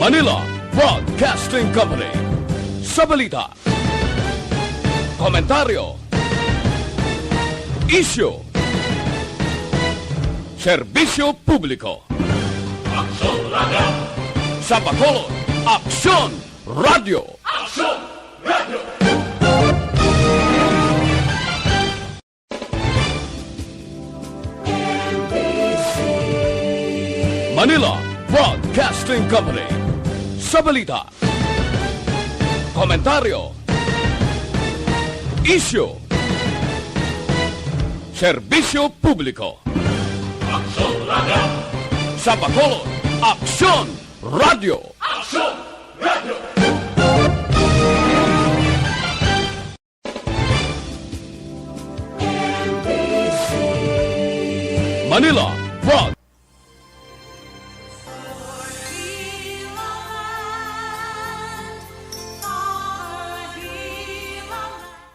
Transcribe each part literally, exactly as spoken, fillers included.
Manila Broadcasting Company. Sa balita, komentaryo, isyu, serbisyo publiko. Aksyon Radio. Sa Bacolod, Aksyon Radio. Aksyon Radio. Manila Broadcasting Company. Sa balita, komentaryo, isyu, serbisyo publiko. Aksyon Radio. Sa Bacolod, Aksyon Radio. Aksyon Radio. Manila Broad.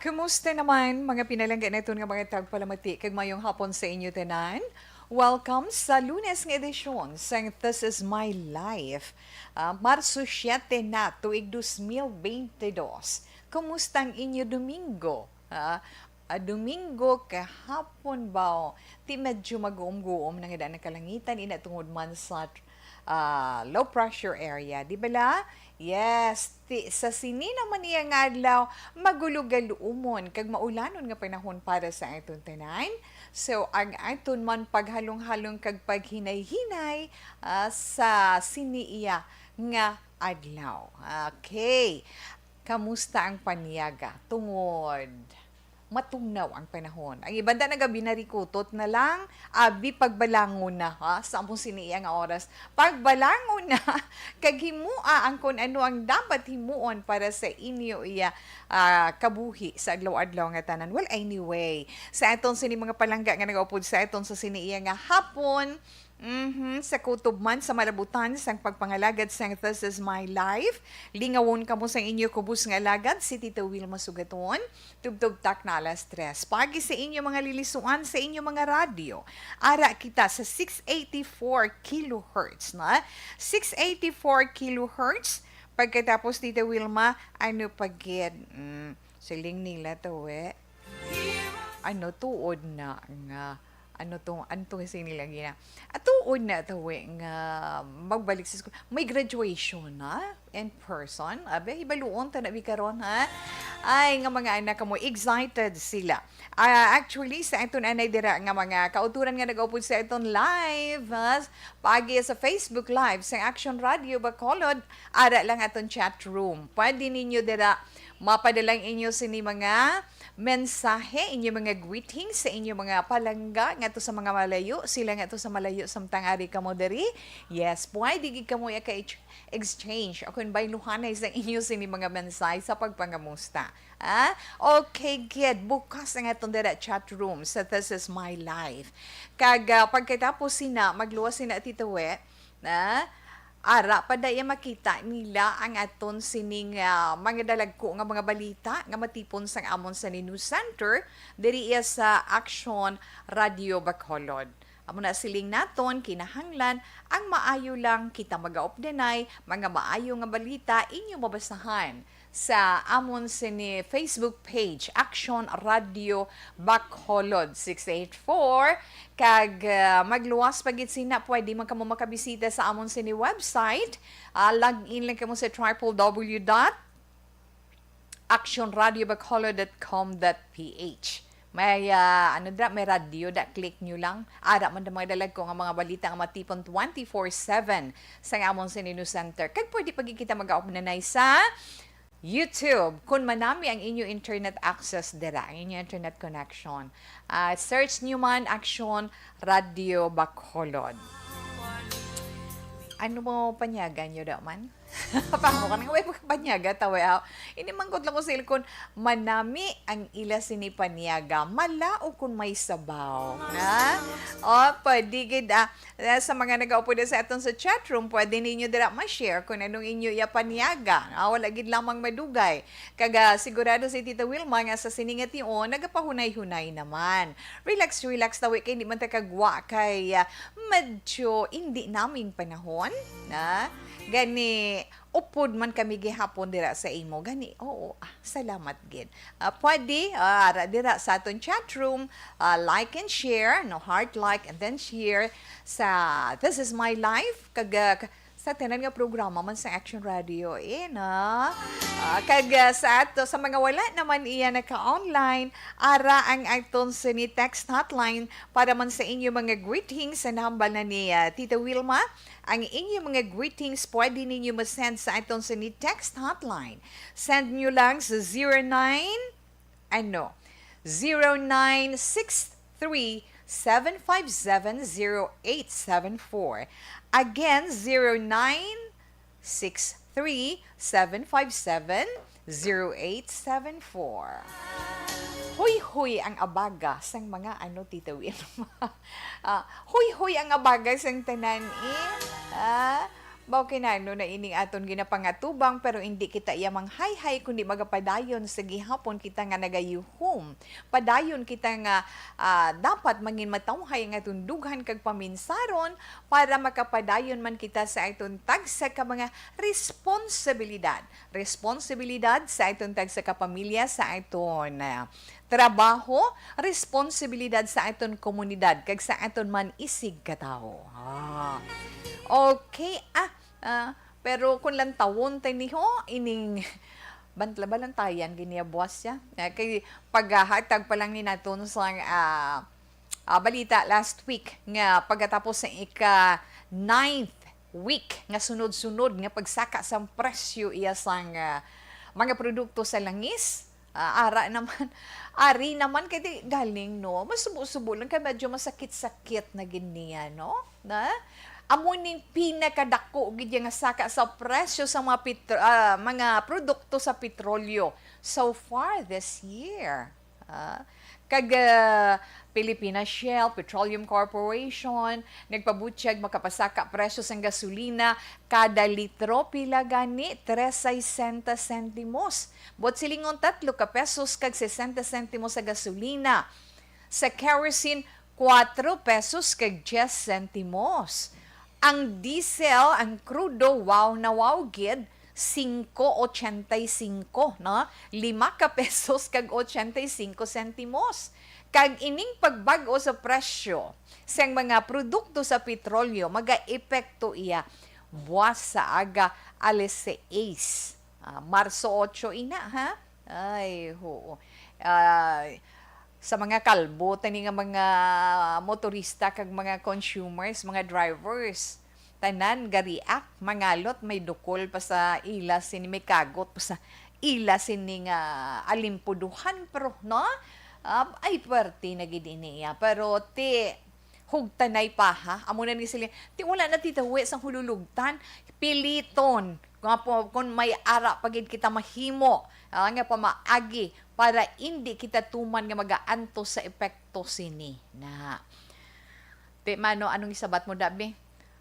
Kumusta naman, mga pinalangga naton nga mga tagpalamati, kag mayong hapon sa inyo tanan. Welcome sa Lunes nga edisyon sang This Is My Life. Ah, Marso siete na, tuig dos mil bente dos. Kumusta ang inyo Domingo? Ah, ah, Domingo kahapon ba? Ti medyo maguom-guom na nga daan ang kalangitan, ina tungod man sa, ah, low pressure area. Di bala? Yes, ti, sa sini naman niya nga adlaw, magulo-galuomon kag maulanon nga panahon para sa aton tanan. So, ang aton man paghalong-halong kag paghinay-hinay, ah, sa sini iya nga adlaw. Okay. Kamusta ang paniaga? Tungod matugnaw ang panahon. Ang iban da nagabinarikutot na lang, abi pagbalangon na, ha, sa among sini iya nga oras. Pagbalangon na, kag himoa ang kun ano ang dapat himuon para sa inyo iya, ah, kabuhi sa adlaw-adlaw nga tanan. Well, anyway, sa aton sini mga palangga nga nagaupod sa aton sa sini iya nga hapon, Mhm, sa kutob man sa malabutan sang pagpangalagad sang This Is My Life, lingawon kamo sang inyo kubos nga alagad, si Tita Wilma Sugaton, tubtob takna alas tres. Pagi sa inyo mga lilisuan sa inyo mga radyo. Ara kita sa six eighty-four kilohertz, na? Six eighty-four kilohertz. Pagkatapos, Tita Wilma, ano pa gid? Mm, siling nila to, eh. Ano, tuod na nga, ano to, ano to, kasi nila gina-, ah, tuod na to, eh, nga magbalik sa school. May graduation na in person. Abe, hibaluon ta na bi karon, ha? Ay, nga mga anak kamo, excited sila. Ah, actually, sa aton anay dira nga mga kauturan nga nagaupod sa aton live, ha? Pagi sa Facebook Live sa Action Radio Bacolod, ara lang aton chat room. Pwede ninyo dira mapadala ang inyo sini mga mensahe, inyo mga greetings sa inyo mga palangga ngadto sa mga malayo, sila ngadto sa malayo, samtang ari kamo diri. Yes, pwede gid kamo ika-, exchange o kun bayluhanay sa inyo sini mga mensahe sa pagpangamusta. Ah, okay, gid. Bukas ang aton dira chat room sa This Is My Life. Kag, ah, pagkatapos sina, magluwas sina, Tito We, na ara pa daya makita nila ang aton sining, ah, mga dalagko nga mga balita nga matipon sang amon sa News Center diri iya sa Action Radio Bacolod. Amo na siling naton, kinahanglan ang maayo lang kita magaupdanay, mga maayo nga balita inyo mabasahan sa amon sini Facebook page, Action Radio Bacolod six eight four. Kag, ah, magluwas pa gid sina, pwede man kamo makabisita sa amon sini website. Ah, log in lang kamo sa triple W dot action radio bacolod dot com dot P H. May, ah, ano dira, may radyo da, click nyo lang. Ara man ang mga dalagko nga mga balita nga matipon twenty-four seven sa amon sini News Center. Kag pwede pa gid kita mag-augnanay sa YouTube, kun manami ang inyo internet access dira, ang inyo internet connection. Ah, search nyo man Action Radio Bacolod. Ano mo panyagan nyo da man? Pamo ka nga, way panyaga, tawa, ah. Ini mangkot lang ko sa ilkon, manami ang ila sini panyaga, mala o kun may sabaw, na? O, pwede gid, ah. Eh, sa mga nagaupod sa aton sa chat room, pwede ninyo dira ma-share kung anong inyo iya panyaga. Ah, wala gid lamang madugay. Kag, ah, sigurado si Tita Wilma nga sa sini nga tion, nagapahunay-hunay naman. Relax, relax, tawi kay hindi man ta kagwa kay, ah, medyo hindi naming panahon, na? Gani, upod man kami gihapon dira sa imo. Gani, oo, ah, salamat gid. Ah, pwede, ah, ara dira sa aton chat room, ah, like and share, no, heart, like, and then share sa This Is My Life, kag, ah, k-, sa tanan nga programa man sa Action Radio, eh, na. Ah, kag, ah, sa ato, sa mga wala naman iya naka-online, ara ang aton sini text hotline para man sa inyo mga greetings sa nahambal na ni, ah, Tita Wilma. Ang inyo mga greetings pwede ninyo ma-send sa aton sini text hotline. Send nyo lang sa zero nine, ano, zero nine six three, seven five seven, zero eight seven four. Again, zero nine six three, seven five seven, zero eight seven four. Huy-huy ang abaga sang mga ano, Tita Wilma. Ah, huy-huy ang abaga sang tanan, eh. Ah, mao kinano na ining aton ginapangatubang, pero indi kita iya manghayhay, kundi magapadayon sa gihapon kita nga nagayuhom. Padayon kita nga, ah, dapat mangin matawhay ang aton dughan kag paminsaron para makapadayon man kita sa aton tagsa ka mga responsibilidad. Responsibilidad sa aton tagsa ka pamilya, sa aton, ah, trabaho, responsibilidad sa aton komunidad, kag sa aton man isig ka tawo. Ah. Okay, ah, ah, pero kung lantawon ta niho, ining bantla ba lantayan gini ya buwas siya? Ah, kay paghatag pa lang ni naton sa, ah, ah, balita last week nga pagkatapos sa ika ninth week nga sunod-sunod nga pagsaka sang presyo iya sang, ah, mga produkto sa langis, ah, ara naman, ari naman kay di galing, no? Masubo-subo lang kay medyo masakit-sakit na gid niya, no? Na? Amo ning pinakadako gid iya nga saka sa presyo sa mga petro-, ah, mga produkto sa petrolyo so far this year. Ah, kag, ah, Philippine Shell Petroleum Corporation nagpabutyag makapasaka presyo sang gasolina kada litro, pila gani? Tres sesenta sentimos. Buot silingon, tatlo ka pesos kag sesenta sentimos sa gasolina. Sa kerosene, kuwatro pesos kag dyes sentimos. Ang diesel, ang krudo, wow na wow gid, singko ochenta y singko, no? Lima ka pesos kag ochenta y singko sentimos. Kag ining pagbag-o sa presyo sang mga produkto sa petrolyo, magaepekto iya buwas sa aga, alas sais, ah, Marso ocho ina, ha? Ay, oo. Ah, sa mga kalbo, tani nga mga motorista kag mga consumers, mga drivers, tanan ga-react, mangalot, may dukol pa sa ila sini, may kagot pa sa ila sini nga alimpuduhan, pero, no? Ah, ay, pwerte na gid ini iya. Pero ti, hugtanay pa, ha? Amo na ni sila, ti wala na titawi sang hululugtan, piliton. Nga po, kung may ara pa gid kita mahimo, ah, nga pamaagi para indi kita tuman nga magaantos sa epekto sini. Na. Ti, mano, anong isabat mo, Dabi?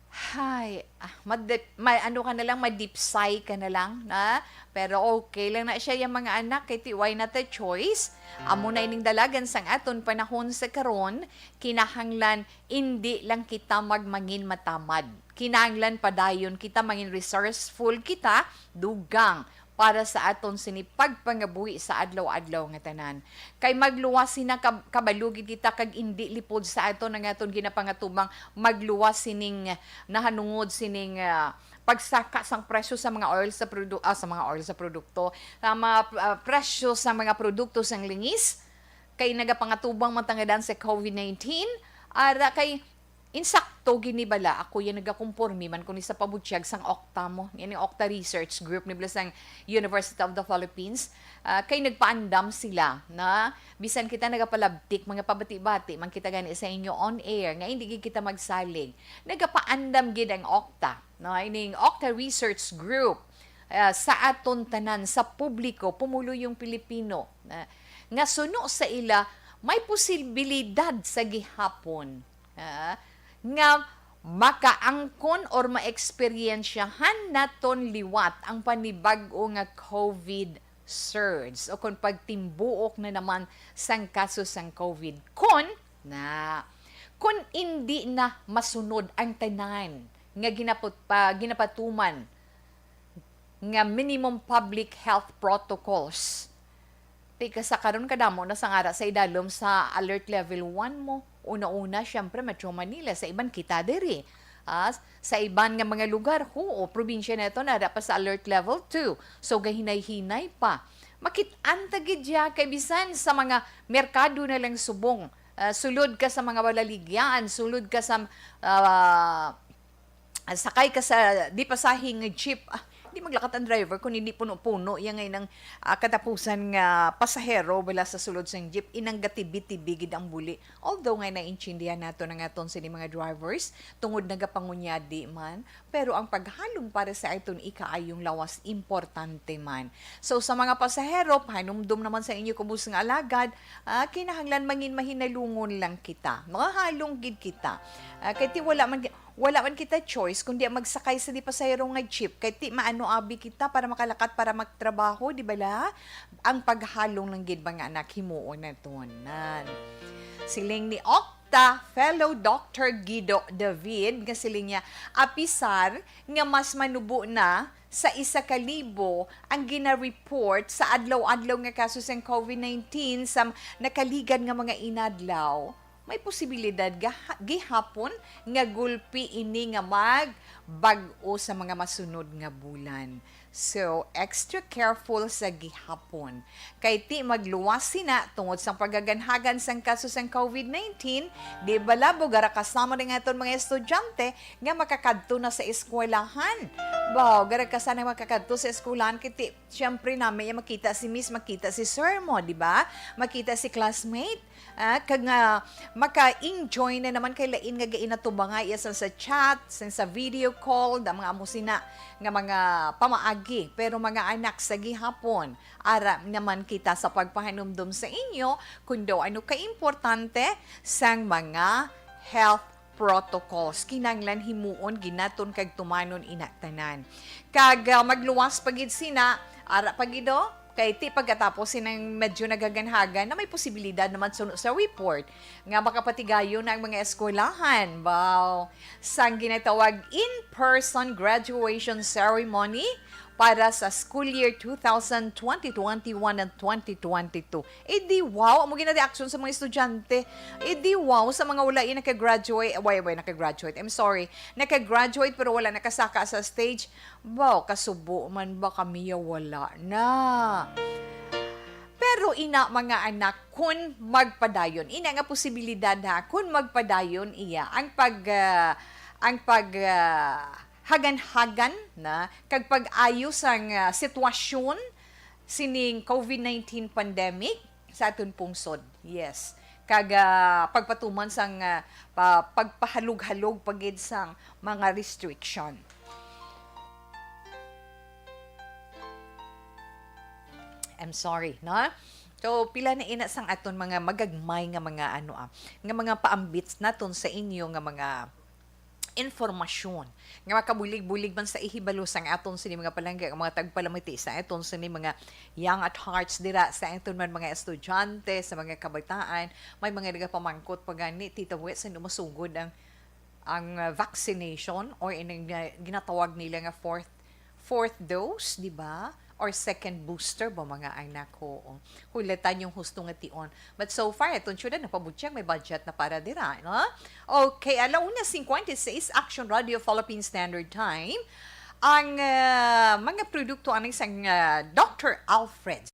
Hay, ah, madip-, may ano ka na lang, may deep sigh ka na lang, na? Pero okay lang na siya, yung mga anak, kay ti, why not a choice? Amo na ining dalagan sang aton panahon sa karon, kinahanglan indi lang kita magmangin matamad. Kinahanglan padayon kita mangin resourceful kita, dugang para sa aton sini pagpangabuhi sa adlaw-adlaw nga tanan. Kay magluwas sina kab-, kabalo gid kita kag indi lipod sa aton ang aton ginapangatubang magluwas sining nahanungod sining, ah, pagsaka sang presyo sa mga oil sa produ-, ah, sa mga oil sa produkto, sa mga, ah, presyo sa mga produkto sang lingis kay nagapangatubang man tangadan sa covid nineteen. Ara kay insakto gini bala, ako yan nagakomporme man kung sa pabutyag sang okta mo, yan yung okta Research Group ni sang University of the Philippines, ah, kay nagpaandam sila na bisan kita nagapalabtik, mga pabati-bati man kita gani sa inyo on air, nga hindi gid kita magsalig. Nagapaandam gid ang okta, no? Ining okta Research Group, ah, sa aton tanan, sa publiko, pumuluyong Pilipino, ah, nga suno sa ila, may posibilidad sa gihapon, ah, nga makaangkon or maeksperiensyahan naton liwat ang panibag-o nga covid surge o kung pagtimbuok na naman sang kaso sang covid. Kon na, kon indi na masunod ang tanan nga ginaput-, pa, ginapatuman nga minimum public health protocols. Ti ka sa karon kadamo na sang ara sa idalom sa alert level one mo. Una-una, siyempre, Metro Manila. Sa iban, kita diri. Ah, sa iban nga mga lugar, huo, probinsya na ito, nara pa sa alert level two. So, gahinay-hinay pa. Makit-an ta gid siya kay bisan sa mga merkado na lang subong. Ah, sulod ka sa mga balaligyaan, sulod ka sa, ah, ah, sakay ka sa di pasahi nga jeep. Ah, di maglakat ang driver kung hindi puno-puno. Yan ngay nang, ah, katapusan nga pasahero wala sa sulod sang jeep. Inang gatibi-tibi gid ang buli. Although nga naiintindihan nato na nga aton sini mga drivers, tungod nagapangunyadi man, pero ang paghalong para sa aton ikaayong lawas importante man. So, sa mga pasahero, pahanumdom naman sa inyo, kubos nga alagad, ah, kinahanglan mangin mahinalungon lang kita. Makahalong gid kita. Ah, kay ti wala man, wala man kita choice kundi ang magsakay sa di pasahero nga jeep. Kay ti maano abi kita para makalakat para magtrabaho, di bala? Ang paghalong lang gid, mga anak, himuon naton. Nan. Siling ni Okta, fellow Doctor Guido David, nga siling niya, apisar nga mas manubo na sa isa ka libo ang gina-report sa adlaw-adlaw nga kaso sang covid nineteen sa nakaligad nga mga inadlaw, may posibilidad gaha-, gihapon nga gulpi ini nga magbag-o sa mga masunod nga bulan. So, extra careful sa gihapon. Kay ti magluwas sina tungod sang paghaganhagan sang kaso sang covid nineteen, di bala, bo, gara kasama rin nga aton mga estudyante nga makakadto na sa eskwelahan. Bo, gara ka sana makakadto sa eskwelahan, kay ti, siyempre, nami, ya makita si miss, makita si sir mo, di ba? Makita si classmate. Ah, kag nga maka-enjoy na naman kay lain nga gainatubangay iya sang sa chat, sang sa video call, da mga amo sina nga mga pamaagi. Pero mga anak, sa gihapon, ara naman kita sa pagpahanumdom sa inyo kung daw ano kaimportante sang mga health protocols. Kinahanglan himuon ginaton kag tumanon ina tanan. Kag, ah, magluwas pa gid sina, ara pa gid, oh, kay ti pagkatapos sinang medyo nagaganhagan na may posibilidad naman suno sa report nga makapatigayon na ang mga eskwelahan. Wow! Sang ginatawag in-person graduation ceremony para sa school year two thousand twenty twenty-one and twenty twenty-two. Eh di wow, amo gina reaksyon sa mga estudyante. Eh di wow, sa mga wala yung naka-graduate, why, why naka-graduate? I'm sorry. Naka-graduate pero wala nakasaka sa stage. Wow, kasubo man ba kami ya wala na. Pero ina, mga anak, kun magpadayon, ina nga posibilidad ha, kun magpadayon iya ang pag, ah, ang pag, ah, hagan-hagan na kag pag-ayo sang, ah, sitwasyon sining covid nineteen pandemic sa aton pungsod. Yes. Kag, ah, pagpatuman sang, ah, pa-, pagpahalog-halog pa gid sang mga restriction. I'm sorry, no? So, pila na ina sang aton mga magagmay nga mga, ano, ah, nga mga paambits naton sa inyo nga mga informasyon nga makabulig-bulig man sa ihibalo sang aton sini mga palangga, ang mga tagpalamati sa aton sini mga young at hearts dira, sa aton man mga estudyante, sa mga kabataan. May mga nagapamangkot pa gani, Tita Wet, sino masugod ang, ang, uh, vaccination or ining, uh, ginatawag nila nga fourth, fourth dose, di ba? Or second booster ba, mga anak? Oo. Hulatan yung husto nga tion. But so far, itong syudad napabutyag, may budget na para dira, no? Okay, ala una cincuenta y seis, Action Radio Philippine Standard Time. Ang, ah, mga produkto aning sang, ah, Doctor Alfred.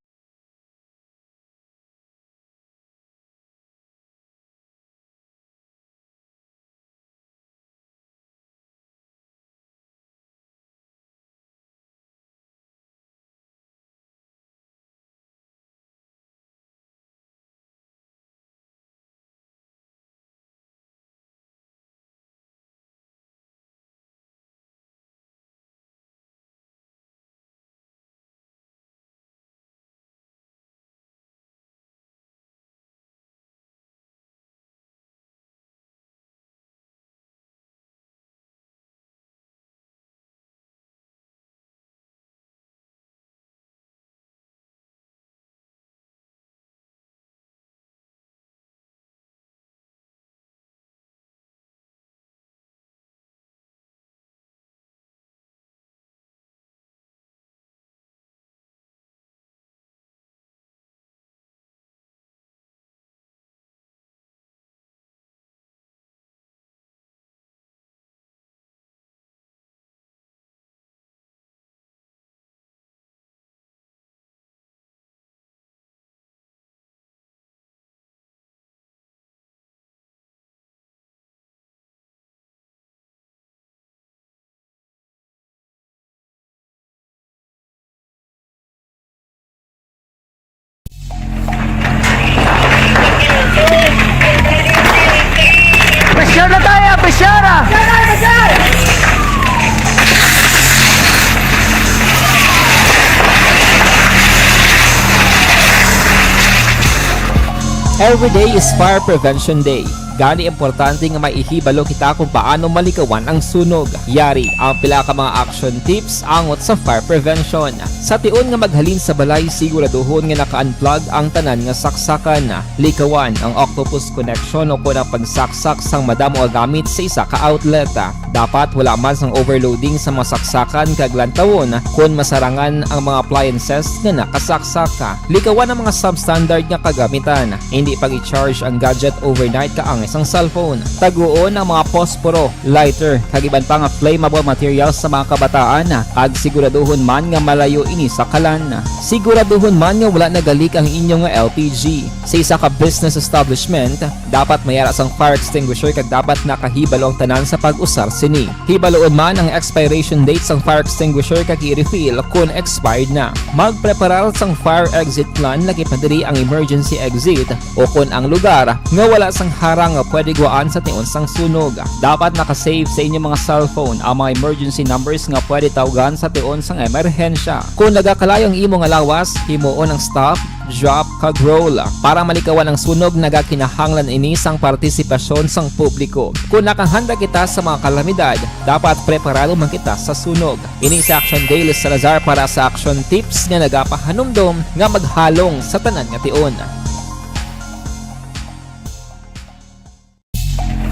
Every day is Fire Prevention Day. Gani, importante nga maihibalo kita kung paano malikawan ang sunog. Yari ang pila ka mga action tips angot sa fire prevention. Sa tion nga maghalin sa balay, siguraduhon nga naka-unplug ang tanan nga saksakan. Likawan ang octopus connection o kon ang pagsaksak sang madamo nga gamit sa isa ka outlet. Dapat wala man sang overloading sa mga saksakan kag lantawon kon masarangan ang mga appliances nga nakasaksak. Likawan ang mga substandard nga kagamitan. Hindi pag-i-charge ang gadget overnight kaangay sang cellphone. Taguon ang mga posporo, lighter, kag iban pa nga flammable materials sa mga kabataan, kag siguraduhon man nga malayo ini sa kalan. Siguraduhon man nga wala nagalik ang inyo nga L P G. Sa isa ka business establishment, dapat may ara sang fire extinguisher kag dapat nakahibalo ang tanan sa pag-usar sini. Hibaluon man ang expiration date sang fire extinguisher kag i-refill kon expired na. Magpreparar sang fire exit plan, lakip na diri ang emergency exit, o kon ang lugar nga wala sang harang nga pwede gwaan sa tion sang sunog. Dapat naka-save sa inyo mga cellphone ang mga emergency numbers nga pwede tawgan sa tion sang emerhensya. Kon nagakalayo ang imo nga lawas, himuon ang stop, drop, kag roll. Para malikawan ang sunog, nagakinahanglan ini sang partisipasyon sang publiko. Kon nakahanda kita sa mga kalamidad, dapat preparado man kita sa sunog. Ini si Action Dale Salazar para sa Action Tips nga nagapahanumdom nga maghalong sa tanan nga tion.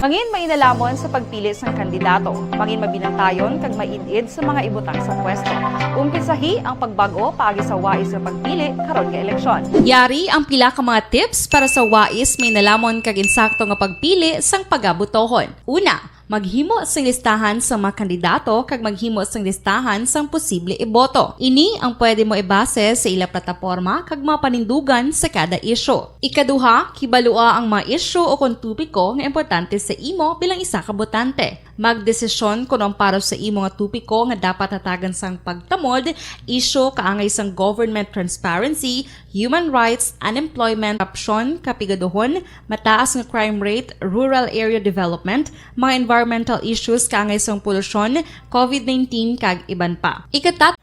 Mangin mainalamon sa pagpili sang kandidato. Mangin mabinantayon kag maid-id sa mga ibutang sa pwesto. Umpisahi ang pagbag-o paagi sa wais nga pagpili karon nga eleksyon. Yari ang pila ka mga tips para sa wais, mainalamon kag insakto nga pagpili sang pagabotohon. Una, maghimo sing listahan sa mga kandidato kag maghimo sing listahan sang posible iboto. Ini ang pwede mo ibase sa ila plataporma kag mga panindugan sa kada isyu. Ikaduha, kibalua ang mga isyu o kon topiko nga importante sa imo bilang isa ka botante. Magdesisyon kon ang para sa imo nga topiko nga dapat hatagan sang pagtamod, isyu kaangay sang government transparency, human rights, unemployment, korupsyon, kapigaduhon, mataas nga crime rate, rural area development, mga environmental issues kaangay sang polusyon, covid nineteen, kag iban pa. Ikatat-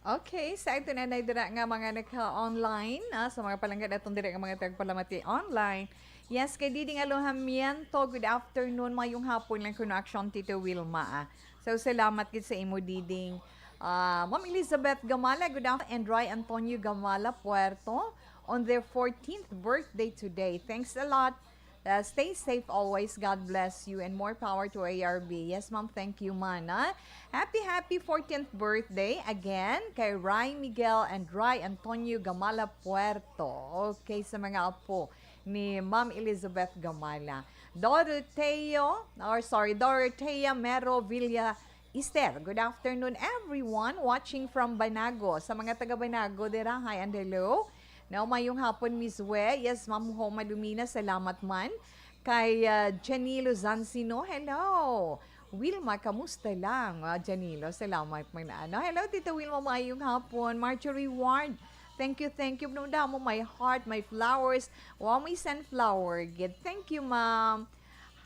Okay, sa ito na na dira nga mga nagka-online, ah, sa mga palangga naton dira nga mga tagpalamati online. Yes, kay Diding Alojamiento, good afternoon, mayong hapon lang kuno Action Tito Wilma, ah. So, salamat gid sa imo, Diding. Ah, Ma'am Elizabeth Gamala, good afternoon, and Roy Antonio Gamala Puerto on their fourteenth birthday today. Thanks a lot. Uh, stay safe always. God bless you and more power to A R B. Yes, ma'am. Thank you, mana. Happy, happy fourteenth birthday again kay Ray Miguel and Ray Antonio Gamala Puerto. Okay, sa mga apo ni Ma'am Elizabeth Gamala. Doroteo, or sorry, Dorothea Mero Villa Easter. Good afternoon, everyone watching from Banago. Sa mga taga Banago, dira, hi and hello. Now, mayong hapon, Miss We. Yes, Ma'am Homa Lumina, salamat man. Kay, ah, Janilo Zancino, hello. Wilma, kamusta lang? Ah, Janilo, salamat man. Ano? Hello, Tita Wilma, mayong hapon. Marjorie Ward, thank you, thank you. Nung damo, my heart, my flowers. Wow, may sunflower. Good. Thank you, ma'am.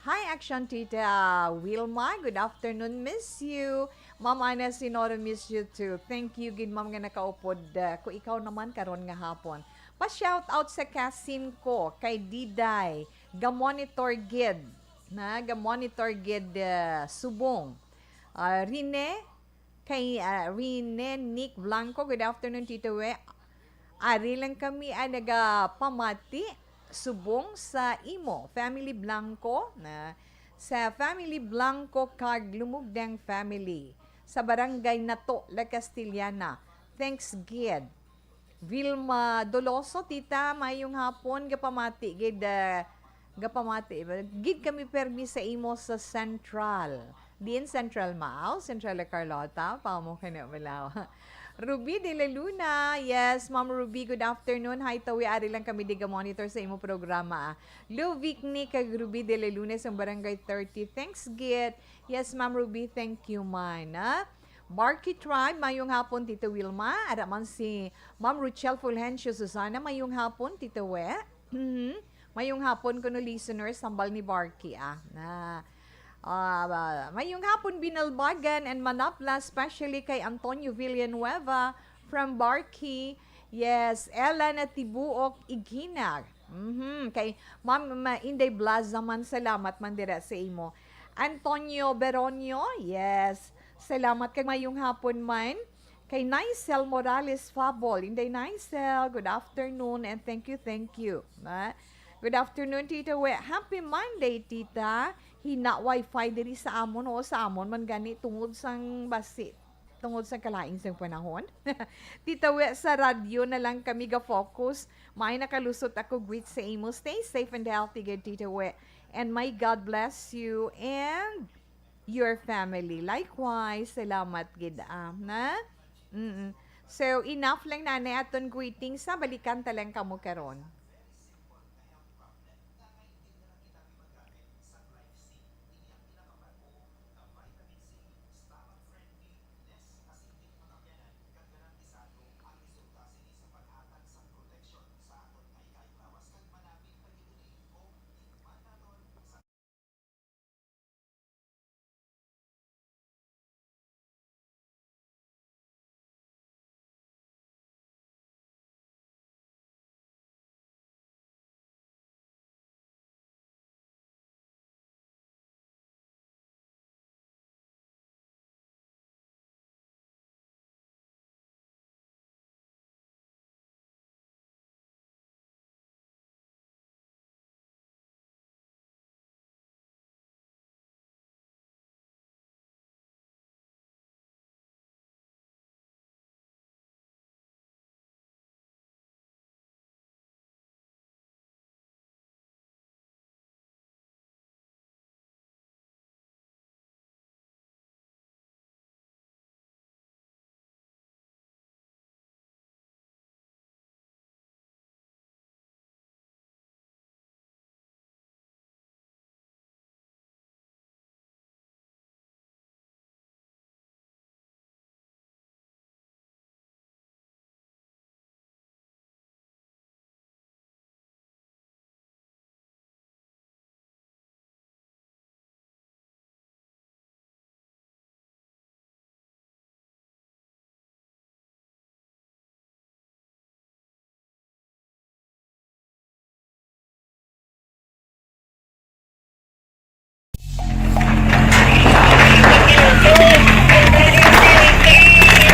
Hi, Action Tita Wilma. Good afternoon. Miss you. Ma'am Ana Sinoro, miss you too. Thank you, gid, ma'am, nga nakaupod, uh, ko ikaw naman karon nga hapon. Pa-shout out sa kasim ko, kay Diday. Ga-monitor gid. Na, ga-monitor gid, uh, subong. Uh, Rene, kay, ah, Rene Nick Blanco, good afternoon, Tito We. Ari lang kami ang nagapamati subong sa imo, Family Blanco, na sa Family Blanco kag Lumugdang family sa Barangay Nato, La Castellana. Thanks gid. Vilma Doloso, tita, mayong hapon. Gapamati gid, ah, gapamati gid kami permi sa imo sa Central. Diin Central, Mao? Central, La Carlota? Pamo ka na, Malaw. Ruby de la Luna. Yes, Ma'am Ruby, good afternoon. Hi, Tawi. Ari lang kami di ga-monitor sa imo programa, ah. Luvic ni kag Ruby de la Luna sa Barangay thirty. Thanks, gid. Yes, Ma'am Ruby, thank you man, ah. Barky Tribe, mayong hapon, Tita Wilma. Ara man si Ma'am Rochelle Fulgencio Susana, mayong hapon, Tita We. Mhm. Mayong hapon kuno, listeners, tambal ni Barky, ah. Na, ah, mayong hapon, Binalbagan and Manapla, especially kay Antonio Villanueva from Barky. Yes, Ella Natibuok Igina. Mhm. Kay Ma'am, Ma-, Inday Blazaman, salamat man dira sa imo. Antonio Beronio, yes. Salamat kag mayong hapon man. Kay Nicel Morales Fabol, Inday Nicel, good afternoon and thank you, thank you. Na? Good afternoon, Tita We. Happy Monday, Tita. Hina wifi diri sa amon, o sa amon man gani tungod sang basi, tungod sa kalain sang panahon. Tita We, sa radyo na lang kami ga-focus. May nakalusot ako, greet sa imo. Stay safe and healthy, good Tita We. And may God bless you and your family. Likewise, salamat gid, ah, na? Mm-mm. So, enough lang na na aton greetings, sa balikan ta lang kamo karon.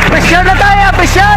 Pressure na tayo! Pressure!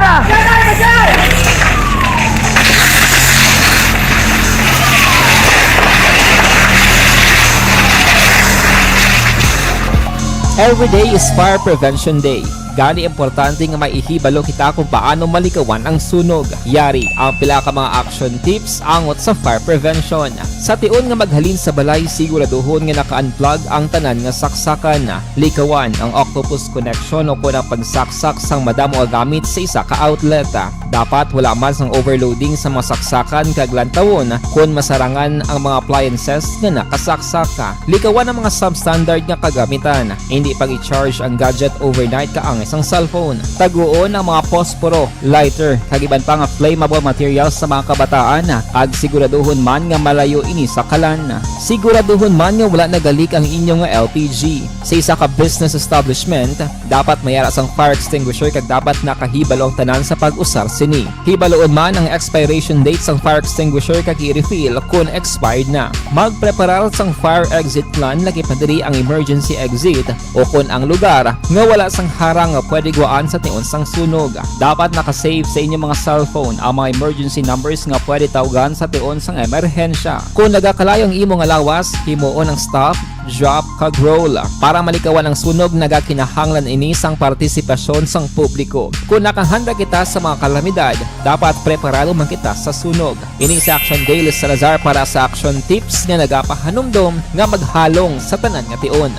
Every day is Fire Prevention Day. Gani importante nga maihibalo kita kung paano malikawan ang sunog. Yari ang pila ka mga action tips angot sa fire prevention. Sa tion nga maghalin sa balay, siguraduhon nga naka-unplug ang tanan nga saksakan. Likawan ang octopus connection o kon ang pagsaksak sang madamo nga gamit sa isa ka outlet. Dapat wala man sang overloading sa mga saksakan kag lantawon kon masarangan ang mga appliances nga nakasaksak. Likawan ang mga substandard nga kagamitan. Indi pag-i-charge ang gadget overnight kaangay sang cellphone. Taguon ang mga posporo, lighter, kag iban pa nga flammable materials sa mga kabataan, kag siguraduhon man nga malayo ini sa kalan. Siguraduhon man nga wala nagalik ang inyo nga L P G. Sa isa ka business establishment, dapat may ara sang fire extinguisher kag dapat nakahibalo ang tanan sa pag-usar sini. Hibaloon man ang expiration date sang fire extinguisher kag i-refill kon expired na. Magpreparar sang fire exit plan, lakip na diri ang emergency exit o kon ang lugar nga wala sang harang nga pwede gwaan sa tion sang sunog. Dapat naka-save sa inyo mga cellphone ang mga emergency numbers nga pwede tawgan sa tion sang emerhensya. Kon nagakalayo ang imo nga lawas, himuon ang stop, drop, kag roll. Para malikawan ang sunog, nagakinahanglan ini sang partisipasyon sang publiko. Kon nakahanda kita sa mga kalamidad, dapat preparado man kita sa sunog. Ini si Action Gail Salazar para sa Action Tips nga nagapahanumdom nga maghalong sa tanan nga tion.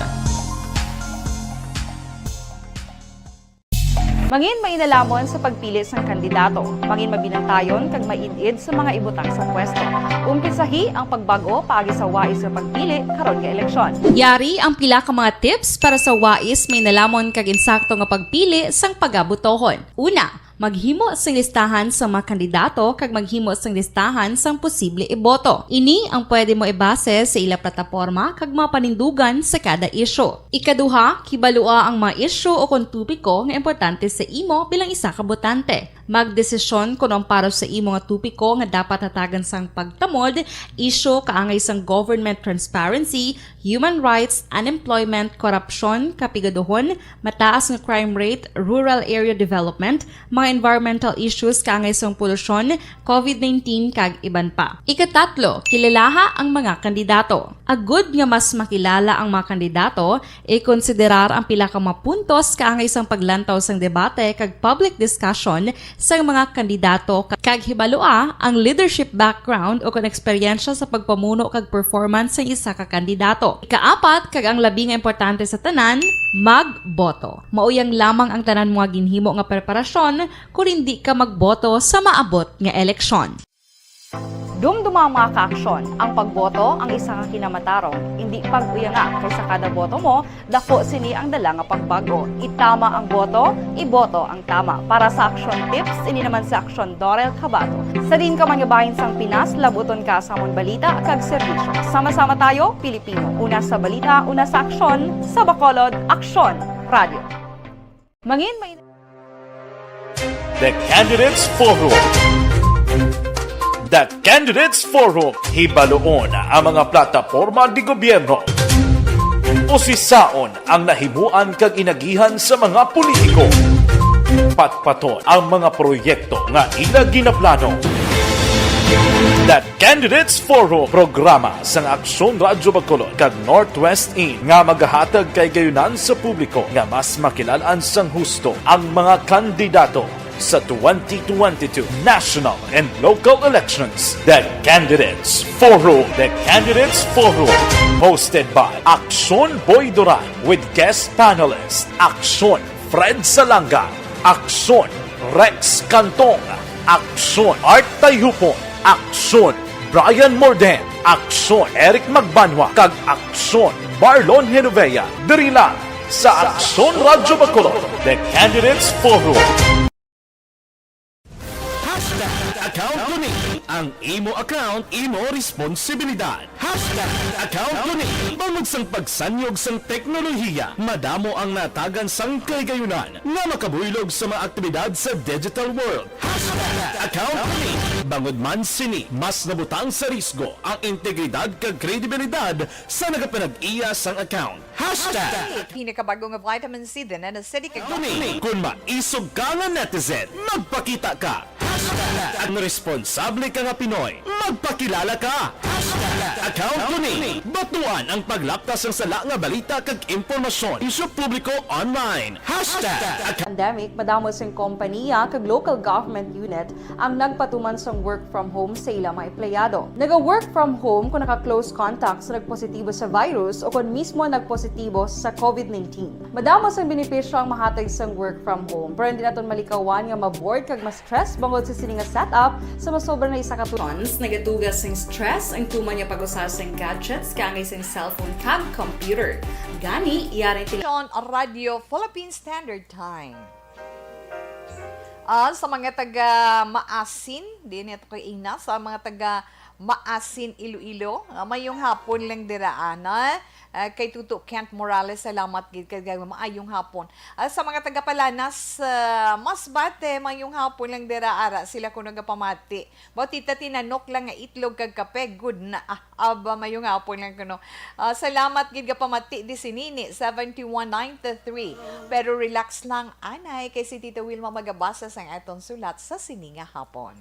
Mangin mainalhamon sa pagpili sang kandidato. Mangin mabinantayon kag maid-id sa mga ibutang sa pwesto. Umpisahi ang pagbag-o paagi sa wais nga pagpili karon nga eleksyon. Yari ang pila ka mga tips para sa wais, mainalhamon kag insakto nga pagpili sang pagabotohon. Una, maghimo sing listahan sang mga kandidato kag maghimo sing listahan sang posible iboto. Ini ang pwede mo ibase sa ila plataporma kag mga panindugan sa kada isyu. Ikaduha, kibalua ang mga isyu o kon topiko nga importante sa imo bilang isa ka botante. Magdesisyon kon ang para sa imo nga topiko nga dapat hatagan sang pagtamod, isyu kaangay sang government transparency, human rights, unemployment, korupsyon, kapigaduhon, mataas nga crime rate, rural area development, mga environmental issues kaangay sang polusyon, covid nineteen, kag iban pa. Ikatatlo, kilalaha ang mga kandidato. Agud nga mas makilala ang mga kandidato, ikonsiderar ang pila ka mga puntos kaangay sang paglantaw sang debate kag public discussion sang mga kandidato, ka-, kag hibalua ang leadership background o kon eksperyensya sa pagpamuno kag performance sang isa ka kandidato. Ikaapat, kag ang labi nga importante sa tanan, magboto. Mauyang lamang ang tanan mo nga ginhimo nga preparasyon kon indi ka magboto sa maabot nga eleksyon. Dumduma ang mga kaaksyon. Ang pagboto ang isa ka kinamatarong. Indi pag-uyanga, kay sa kada boto mo, dako sini ang dala nga pagbago. Itama ang boto, iboto ang tama. Para sa aksyon tips, ini naman si Aksyon Dorel Cabato. Sa diin ka man nga bahin sang Pinas, labuton ka sa amon balita kag serbisyo. Sama-sama tayo, Pilipino. Una sa balita, una sa aksyon, sa Bacolod, Aksyon Radio. Mangin may The Candidates Forum. The Candidates Forum, hibaluon ang mga plataporma di gobyerno. Usisaon ang nahimuan kag inagihan sa mga politiko. Patpaton ang mga proyekto nga ila ginaplano. The Candidates Forum, programa sang Aksyon Radyo Bacolod kag Northwest In nga magahatag kahigayunan sa publiko nga mas makilal-an sang husto ang mga kandidato sa twenty twenty-two national and local elections. The Candidates Forum. The Candidates Forum, hosted by Aksyon Boy Duran with guest panelist Aksyon Fred Salanga, Aksyon Rex Cantong, Aksyon Art Tayhupon, Aksyon Brian Morden, Aksyon Eric Magbanwa, kag Aksyon Marlon Genovea. Diri lang sa Aksyon Radyo Bacolod, The Candidates Forum. Hashtag account ko ni. Ang imo account, imo responsibilidad. Hashtag account ko ni. Bangod sang pagsanyog sang teknolohiya, madamo ang natagan sang kahigayunan nga makabuylog sa mga aktibidad sa digital world. Hashtag account ko ni. Bangod man sini, mas nabutang sa risgo ang integridad kag kredibilidad sa nagapanag-iya sang account. Hashtag. Pinakabag-o nga vitamin C din na acidic. Kani, kung maisog ka nga netizen, magpakita ka. Hashtag. Ang responsable ka nga Pinoy, magpakilala ka. Hashtag. Account ko ni. Batuan ang paglaptas sang sala nga balita kag impormasyon. Isyu publiko online. Hashtag. Pandemic, madamo sing kompanya kag local government unit ang nagpatuman sang work from home sa ila mga empleyado. Naga-work from home kung naka-close contact sa nagpositibo sa virus o kung mismo nagpositibo sa covid nineteen. Madamo sang benepisyo ang mahatag sang work from home, pero hindi naton malikawan nga ma-bored kag ma-stress bangod sa sini nga setup sa masobra na isa ka tuig. Nagatuga sing stress ang tuman nga pag-usa sing gadgets, kaangay sing cellphone kag computer. Gani, yari tila Radyo Philippine Standard Time. Ah, sa mga taga Maasin, di na to kay Ina, sa mga taga Maasin, Iloilo, ah, mayong hapon lang dira, ana. Ah, kay Tuto Kent Morales, salamat gid kay maayong hapon. Ah, sa mga taga Palanas, ah, Masbate, mayong hapon lang dira, ara sila kuno gapamati. Baw tita, tinanok lang nga itlog kag kape, good na. Ah, aba, mayong hapon lang kuno. Ah, salamat gid gapamati di si Nini, seven one nine three. Pero relax lang, anay, kay si Tita Wilma magabasa sang aton sulat sa sini nga hapon.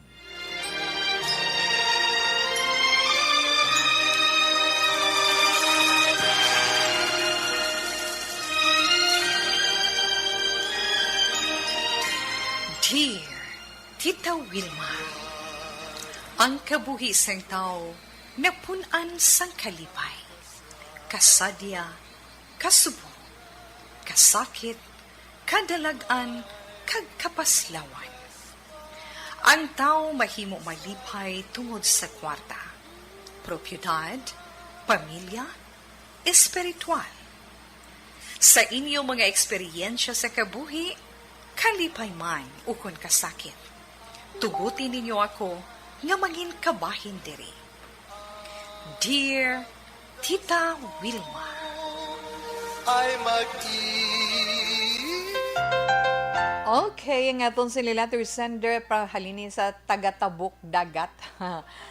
Dear Tita Wilma, ang kabuhi sang tawo napun-an sang kalipay, kasadya, kasubo, kasakit, kadalag-an, kag kapaslawan. Ang tawo mahimo malipay tungod sa kwarta, propiedad, pamilya, espiritual. Sa inyo mga eksperyensya sa kabuhi, kalipay man ukon kasakit, tuguti ninyo ako nga mangin kabahin diri. Dear Tita Wilma. Ay mag-i- Okay, ang aton sila letter sender pa halin sa taga-Tabok Dagat.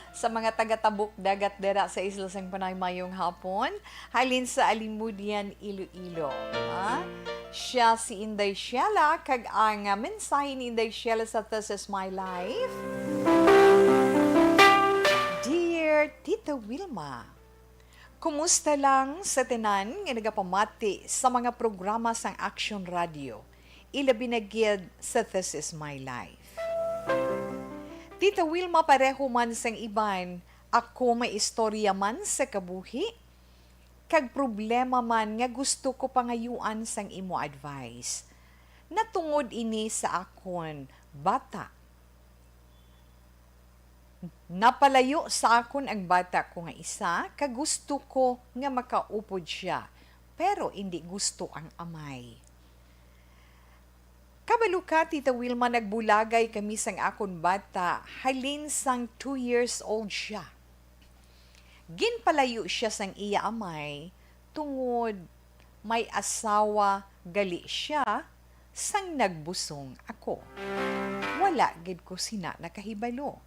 Sa mga taga-Tabok Dagat dira sa Isla sang Panay, mayong hapon. Halin sa Alimudian, Iloilo. Ha? Siya si Inday Shella, kag ang, ah, mensahe ni Inday Shella sa This Is My Life. Dear Tita Wilma, kumusta lang sa tanan nga nagapamati sa mga programa sang Action Radio, ilabi na gid sa This Is My Life. Tita Wilma, pareho man sang iban, ako may istorya man sa kabuhi, kag problema man nga gusto ko pangayuan sang imo advice. Natungod ini sa akon bata. Napalayo sa akon ang bata ko nga isa, kag gusto ko nga makaupod sia, pero indi gusto ang amay. Kabalo ka, Tita Wilma, nagbulagay kami sang akon bata halin sang two years old sia. Ginpalayo sia sang iya amay tungod may asawa gali sia sang nagbusong ako. Wala gid ko sina nakahibalo.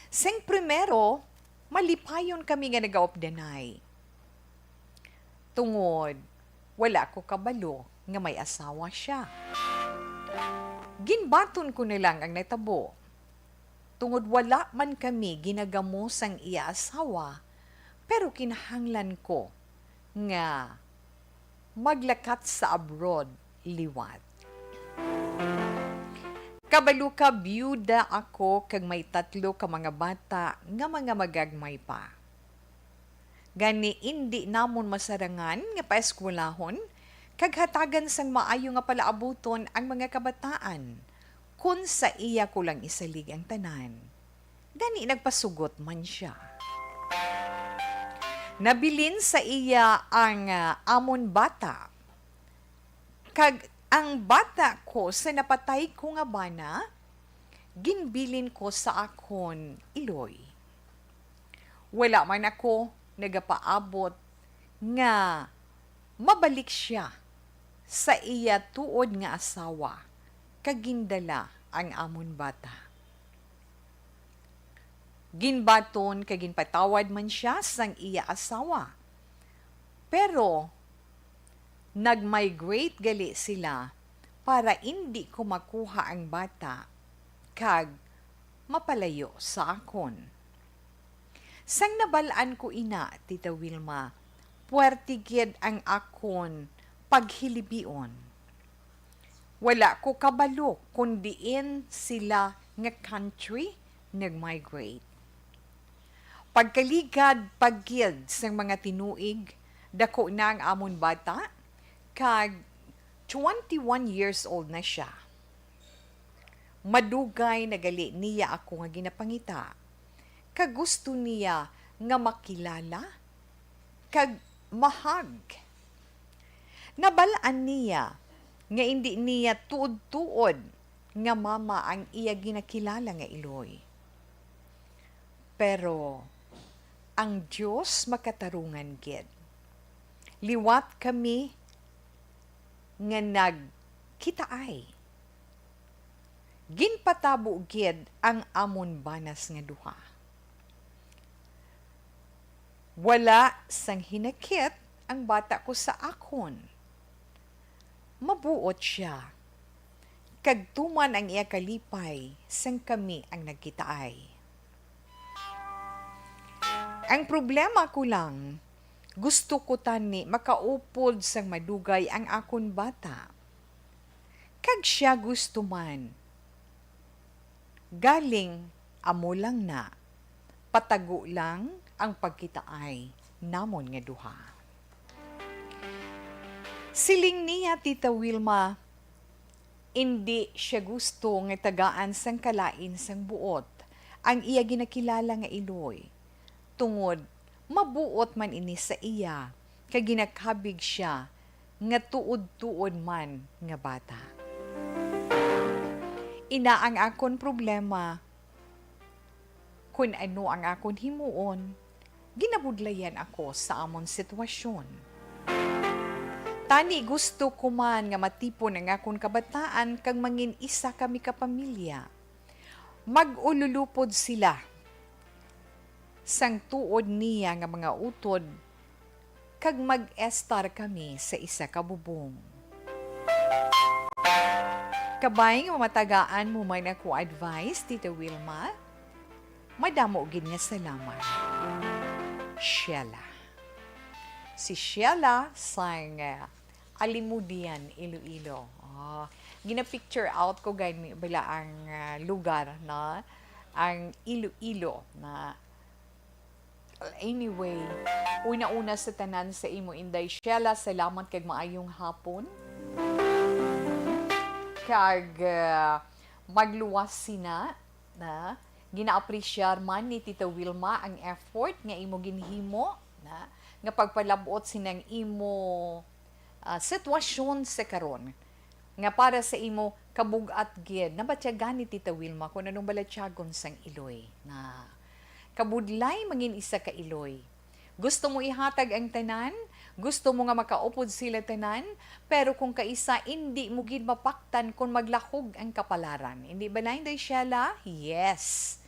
Sing primero, malipayon kami nga nagaupdanay. Tungod wala ko kabalo nga may asawa sia. Ginbaton ko na lang ang natabo. Tungod wala man kami ginagamo sang iya asawa, pero kinahanglan ko nga maglakat sa abroad liwat. Kabalo ka, biyuda ako kag may tatlo ka mga bata nga mga magagmay pa. Gani, indi namon masarangan nga paeskwelahon kag hatagan sang maayo nga palaabuton ang mga kabataan, kon sa iya ko lang isalig ang tanan. Gani, nagpasugot man sia. Nabilin sa iya ang, ah, amon bata, kag ang bata ko sa napatay ko nga bana, ginbilin ko sa akon iloy. Wala man ako nagapaabot nga mabalik sia sa iya tuod nga asawa, kag gindala ang amon bata. Ginbaton kag ginpatawad man sia sang iya asawa, pero nag-migrate gali sila para indi ko makuha ang bata kag mapalayo sa akon. Sang nabal-an ko ina, Tita Wilma, puwerte gid ang akon paghilibion. Wala ko kabalo kon diin sila nga country nag-migrate. Pagkaligad pa gid sang mga tinuig, dako na ang amon bata, kag twenty-one years old na sia. Madugay na gali niya ako nga ginapangita, kag gusto niya nga makilala kag mahag. Nabal-an niya nga indi niya tuod-tuod nga mama ang iya ginakilala nga iloy. Pero ang Dios makatarungan gid. Liwat kami nga nagkitaay. Ginpatabo gid ang amon banas nga duha. Wala sang hinakit ang bata ko sa akon. Mabuot sia, kag tuman ang iya kalipay sang kami ang nagkitaay. Ang problema ko lang, gusto ko tani makaupod sang madugay ang akon bata. Kag sia gusto man. Galing, amo lang na, patago lang ang pagkitaay namon nga duha. Siling niya, Tita Wilma, indi sia gusto nga tagaan sang kalain sang buot ang iya ginakilala nga iloy, tungod mabuot man ini sa iya, kag ginakabig sia nga tuod-tuod man nga bata. Ina ang akon problema, kun ano ang akon himuon, ginabudlayan ako sa amon sitwasyon. Gani gusto ko man nga matipon ang akon kabataan kag mangin isa kami ka pamilya. Mag-ululupod sila sang tuod niya nga mga utod, kag mag-estar kami sa isa ka bubong. Kabay nga matagaan mo man ako advice, Tita Wilma, madamo gid nga salamat. Sheila. Si Sheila sang, ah, Alimudian, Iloilo. Ah, gina-picture out ko gani bala ang, ah, lugar, no? Ang Iloilo na. Anyway, una-una sa tanan, sa imo, Inday Sheila, salamat kag maayong hapon. Kag, ah, magluwas sina, na, gina-appreciar man ni Tita Wilma ang effort nga imo ginhimo, na, nga pagpalab-ot sinang imo, ah, sitwasyon sa karon, nga para sa imo kabug-at gid. Nabatyagan ni Tita Wilma kung anong balatyagon sang iloy, na, kabudlay mangin isa ka iloy. Gusto mo ihatag ang tanan? Gusto mo nga makaupod sila tanan? Pero kung kaisa, indi mo gid mapaktan kon maglahog ang kapalaran. Indi ba, Inday Sheila? Yes.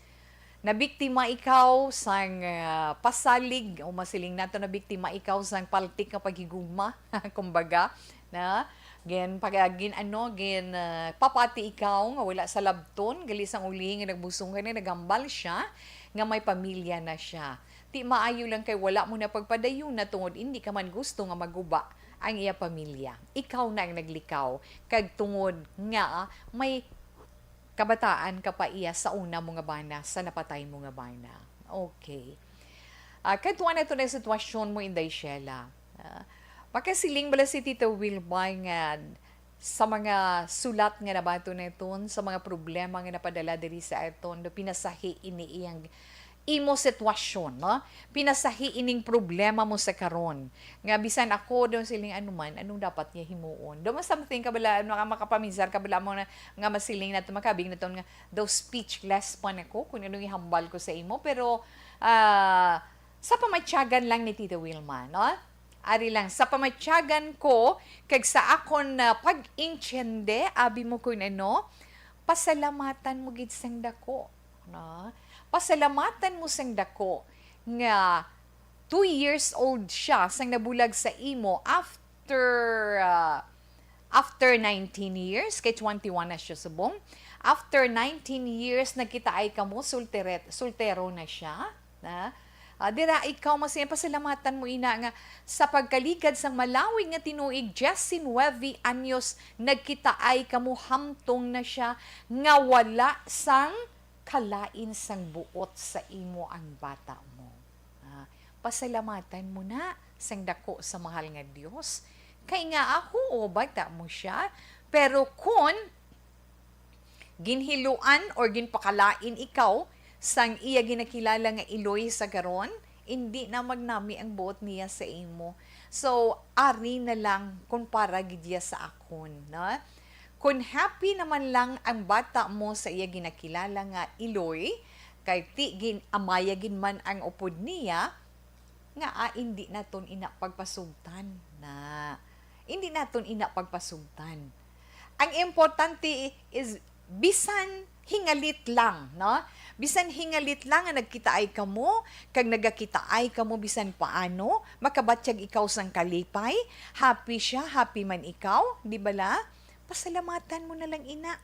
Nabiktima ikaw sang, ah, pasalig, o masiling nato, nabiktima ikaw sang paltik nga paghigugma, kumbaga, na, gin, pag, gin, ano, gin, ah, papati ikaw nga wala sa labton, gali sang ulihi nga nagbusong ka na, naghambal siya nga may pamilya na siya. Ti maayo lang kay wala mo na pagpadayuna tungod indi ka man gusto nga maguba ang iya pamilya. Ikaw na ang naglikaw, kag tungod nga may kabataan ka pa iya sa una mo nga bana, sa napatay mo nga bana. Okay. Ah, kadtuan nato na sitwasyon mo, Inday Sheila. Ah, makasiling bala si Tita Wilma nga sa mga sulat nga nabaton naton, sa mga problema nga napadala diri sa aton, do pinasahi ini iyang imo sitwasyon, no? Pinasahi ining problema mo sa karon. Nga bisan ako, daw siling, "Ano man, anong dapat niya himuon?" Daw man something ka bala, maka-, makapaminsar ka bala mo na, nga masiling nato, makabig naton nga, daw speechless pa na ko kung anong ihambal ko sa imo. Pero, ah, sa pamatyagan lang ni Tita Wilma, no? Ari lang, sa pamatyagan ko, kag sa akon, ah, pag-intiende, abi mo kung ano, pasalamatan mo gid sang dako. No? Pasalamatan mo sang dako nga two years old siya sang nabulag sa imo after, ah, after nineteen years, kay twenty-one na siya subong. After nineteen years, nagkitaay kamo, solteret-, soltero na siya. Na? Ah, dira ikaw, masiling, pasalamatan mo ina nga sa pagkaligad sang malawig nga tinuig, diecinueve anyos, nagkitaay kamo, hamtong na siya nga wala sang kalain sang buot sa imo ang bata mo. Ah, pasalamatan mo na sang dako sa mahal nga Dios. Kay nga ako, o, bata mo siya, pero kun ginhiluan or ginpakalain ikaw sang iya ginakilala nga iloy sa karon, indi na magnami ang buot niya sa imo. So, ari na lang kun para gid iya sa akon, no? Kun happy naman lang ang bata mo sa iya ginakilala nga iloy, kay ti gin-, amaya gid man ang upod niya, nga, ah, indi naton ina pagpasugtan na. Indi naton ina pagpasugtan. Ang importante is bisan hingalit lang, no? Bisan hingalit lang nga nagkitaay kamo, kag nagakitaay kamo bisan paano, makabatyag ikaw sang kalipay, happy siya, happy man ikaw, di bala? Pasalamatan mo na lang ina.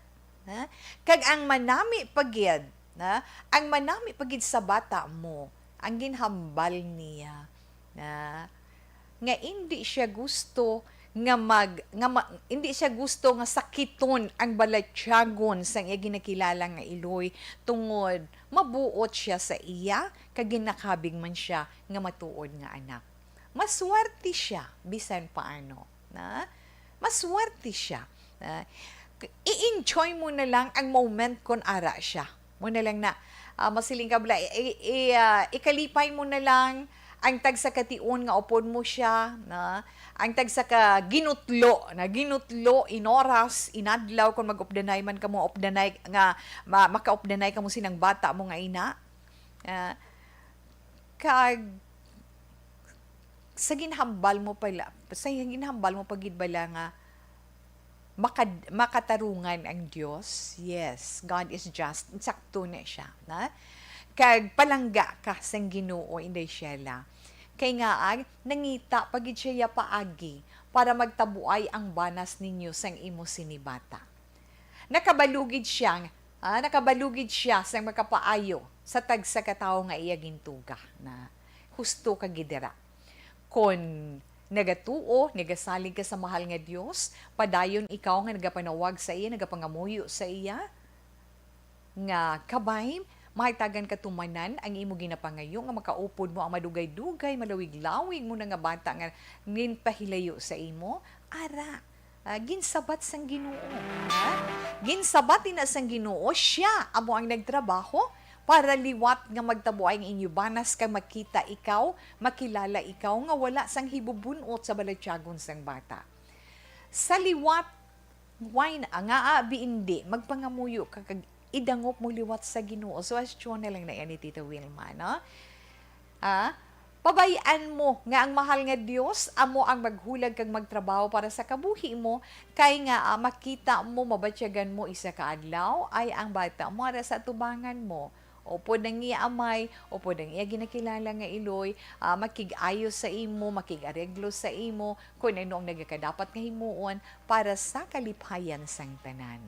Ha? Kag ang manami pa gid, na, ang manami pa gid sa bata mo, ang ginhambal niya, na, nga indi siya gusto nga mag-, nga ma-, indi siya gusto nga sakiton ang balatyagon sang iya ginakilala nga iloy, tungod mabuot siya sa iya, kag ginakabig man siya nga matuod nga anak. Maswerte siya, bisan paano, na? Maswerte siya. Ah, k-, i-enjoy mo na lang ang moment kon ara siya. Mo na lang na, ah, masiling ka bala, i-, i-, i-, ah, ikalipay mo na lang ang tagsa ka tion nga upod mo siya, na, ang tagsa ka ginutlo, na ginutlo, inoras, inadlaw, kung mag-updanay man kamo, updanay nga, ma-, makaupdanay kamo sinang bata mo nga ina. Ah, kag sa ginhambal mo pala, Sa iyang ginhambal mo pa gid bala nga makad-, makatarungan ang Dios? Yes, God is just. Sakto na siya, na? Kag palangga ka sang Ginoo, Inday Sheila. Kay ngaa, nangita pa gid siya paagi para magtabuay ang banas ninyo sang imo sini bata. Nakabalugid siya, ah, nakabalugid siya sang makapaayo sa tagsa ka tawo nga iya gintuga, na husto ka gid dira. Kon nagatuo, nagasalig ka sa mahal nga Dios, padayon ikaw nga nagapanawag sa iya, nagapangamuyo sa iya, nga kabay, mahatagan katumanan ang imo ginapangayo nga makaupod mo ang madugay-dugay, malawig-lawig mo na nga bata nga ginpahilayo sa imo. Ara, ah, ginsabat sang Ginoo. Ha? Ginsabat ina sang Ginoo, siya amo ang nagtrabaho para liwat nga magtabuay ang inyo banas kag makita ikaw, makilala ikaw nga wala sang hibubun-ot sa balatyagon sang bata. Sa liwat, why na, nga abi indi, magpangamuyo ka kag idangop mo liwat sa Ginoo. So, question na lang na yan ni Tita Wilma, no? Ah, pabay-an mo nga ang mahal nga Dios amo ang maghulag kag magtrabaho para sa kabuhi mo, kay nga, ah, makita mo, mabatyagan mo isa ka adlaw, ay ang bata mo ara sa atubangan mo. Upod ang iya amay, upod ang iya ginakilala nga iloy, ah, makig-ayo sa imo, makig-areglo sa imo, kun ano ang nagakadapat nga himuon para sa kalipayan sang tanan.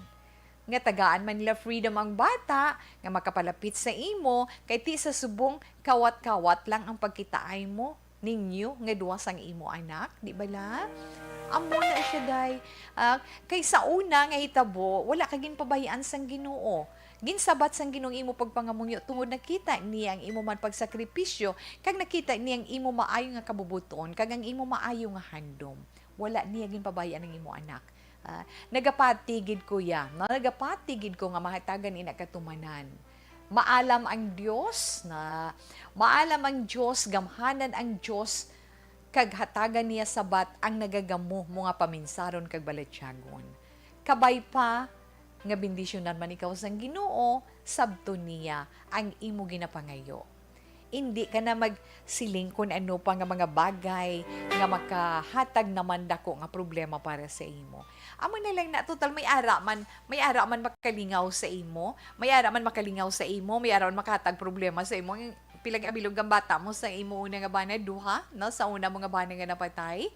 Nga tagaan man nila freedom ang bata nga makapalapit sa imo, kay ti sa subong kawat-kawat lang ang pagkitaay mo ninyo nga duha sang imo anak, di bala? Amo na siya, day. Ah, kay sa una nga hitabo, wala ka ginpabayaan sang Ginoo. Ginsabat sang Ginoo ang imo pagpangamuyo tungod nakita niya ang imo man pagsakripisyo, kag nakita niya ang imo maayo nga kabubuton, kag ang imo maayo nga handom. Wala niya ginpabayaan ang imo anak. Ah, nagapati gid ko ya, no? Nagapati gid ko nga mahatagan ina katumanan. Maalam ang Dios na, maalam ang Dios, gamhanan ang Dios, kag hatagan niya sabat ang nagagamo mo nga paminsaron kag balatyagon. Kabay pa nga bendisyonan man ikaw sang Ginoo, sabton niya ang imo ginapangayo. Indi ka na magsiling kun ano pa nga mga bagay nga makahatag naman dako nga problema para sa imo. Amo na lang na, total may ara man, may ara man makalingaw sa imo, may ara man makalingaw sa imo, may ara man makahatag problema sa imo. Pila ka bilog ang bata mo sa imo una nga bana, duha, no? Sa una mo nga bana nga napatay.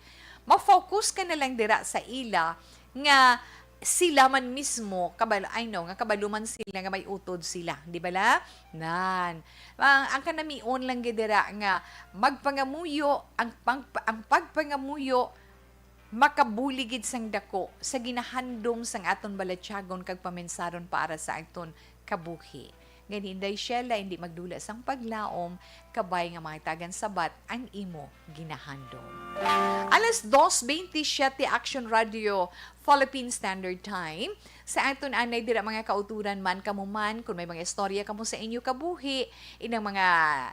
Ma-focus ka na lang dira sa ila nga sila man mismo, kabal-, I know, nga kabalo man sila nga may utod sila, di bala? Nan. Ang, ang kanamion lang gid dira nga magpangamuyo, ang pang-, ang pagpangamuyo makabulig gid sang dako sa ginahandom sang aton balatyagon kag paminsaron para sa aton kabuhi. Gani, Inday Shella, hindi magdula sang paglaom, kabay nga mahatagan sabat ang imo ginahandom. Alas dos bentisiete, Action Radio, Philippine Standard Time. Sa aton anay dira, mga kauturan man, kamo man, kung may mga istorya kamo sa inyo kabuhi, inang mga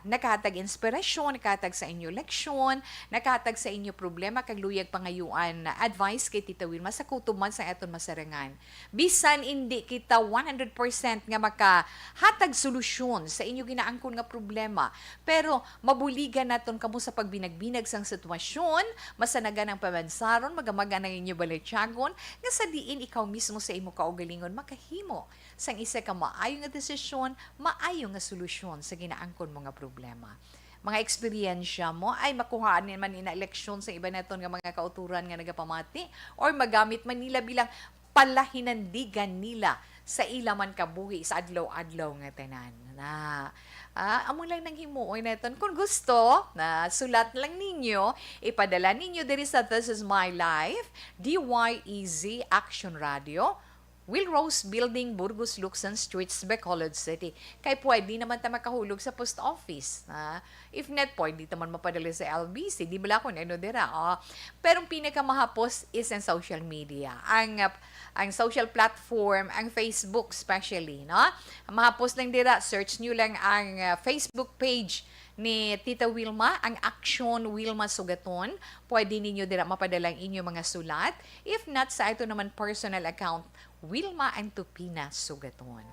nakahatag inspirasyon, nakahatag sa inyo leksyon, nakahatag sa inyo problema, kag luyag pangayuan advice kay Tita Wilma sa kutob man sa aton masarangan. Bisan indi kita one hundred percent nga makahatag solusyon sa inyo ginaangkon nga problema, pero mabuligan naton kamo sa pagbinagbinag sang sitwasyon, masanagan ang pamansaron, magamagan ang inyo balatyagon, nga sa diin ikaw mismo sa imo kaugalingon makahimo sang isa ka maayo nga desisyon, maayo nga solusyon sa ginaangkon mo nga problema. Mga eksperyensya mo ay makuhaan man ina leksyon sa iban naton nga mga kauturan nga nagapamati, or magamit man nila bilang palahinandigan nila sa ila man kabuhi sa adlaw-adlaw nga tanan. Na, ah, amo lang nang himuon naton. Kung gusto, na sulat lang ninyo, ipadala ninyo diri sa This Is My Life, D Y E Z Action Radio, Will Rose Building, Burgos, Luksan Streets, Bacolod City. Kay pwede naman ta makahulog sa post office, ha? If not, pwede ta man mapadala sa L B C. Di bala kung ano dira, oh. Pero ang pinakamahapos is ang social media. Ang, uh, ang social platform, ang Facebook especially, no? Mahapos lang dira, search nyo lang ang, uh, Facebook page ni Tita Wilma, ang Action Wilma Sugaton. Pwede ninyo dira mapadala ang inyong mga sulat. If not, sa ato naman personal account, Wilma Antupina Sugaton.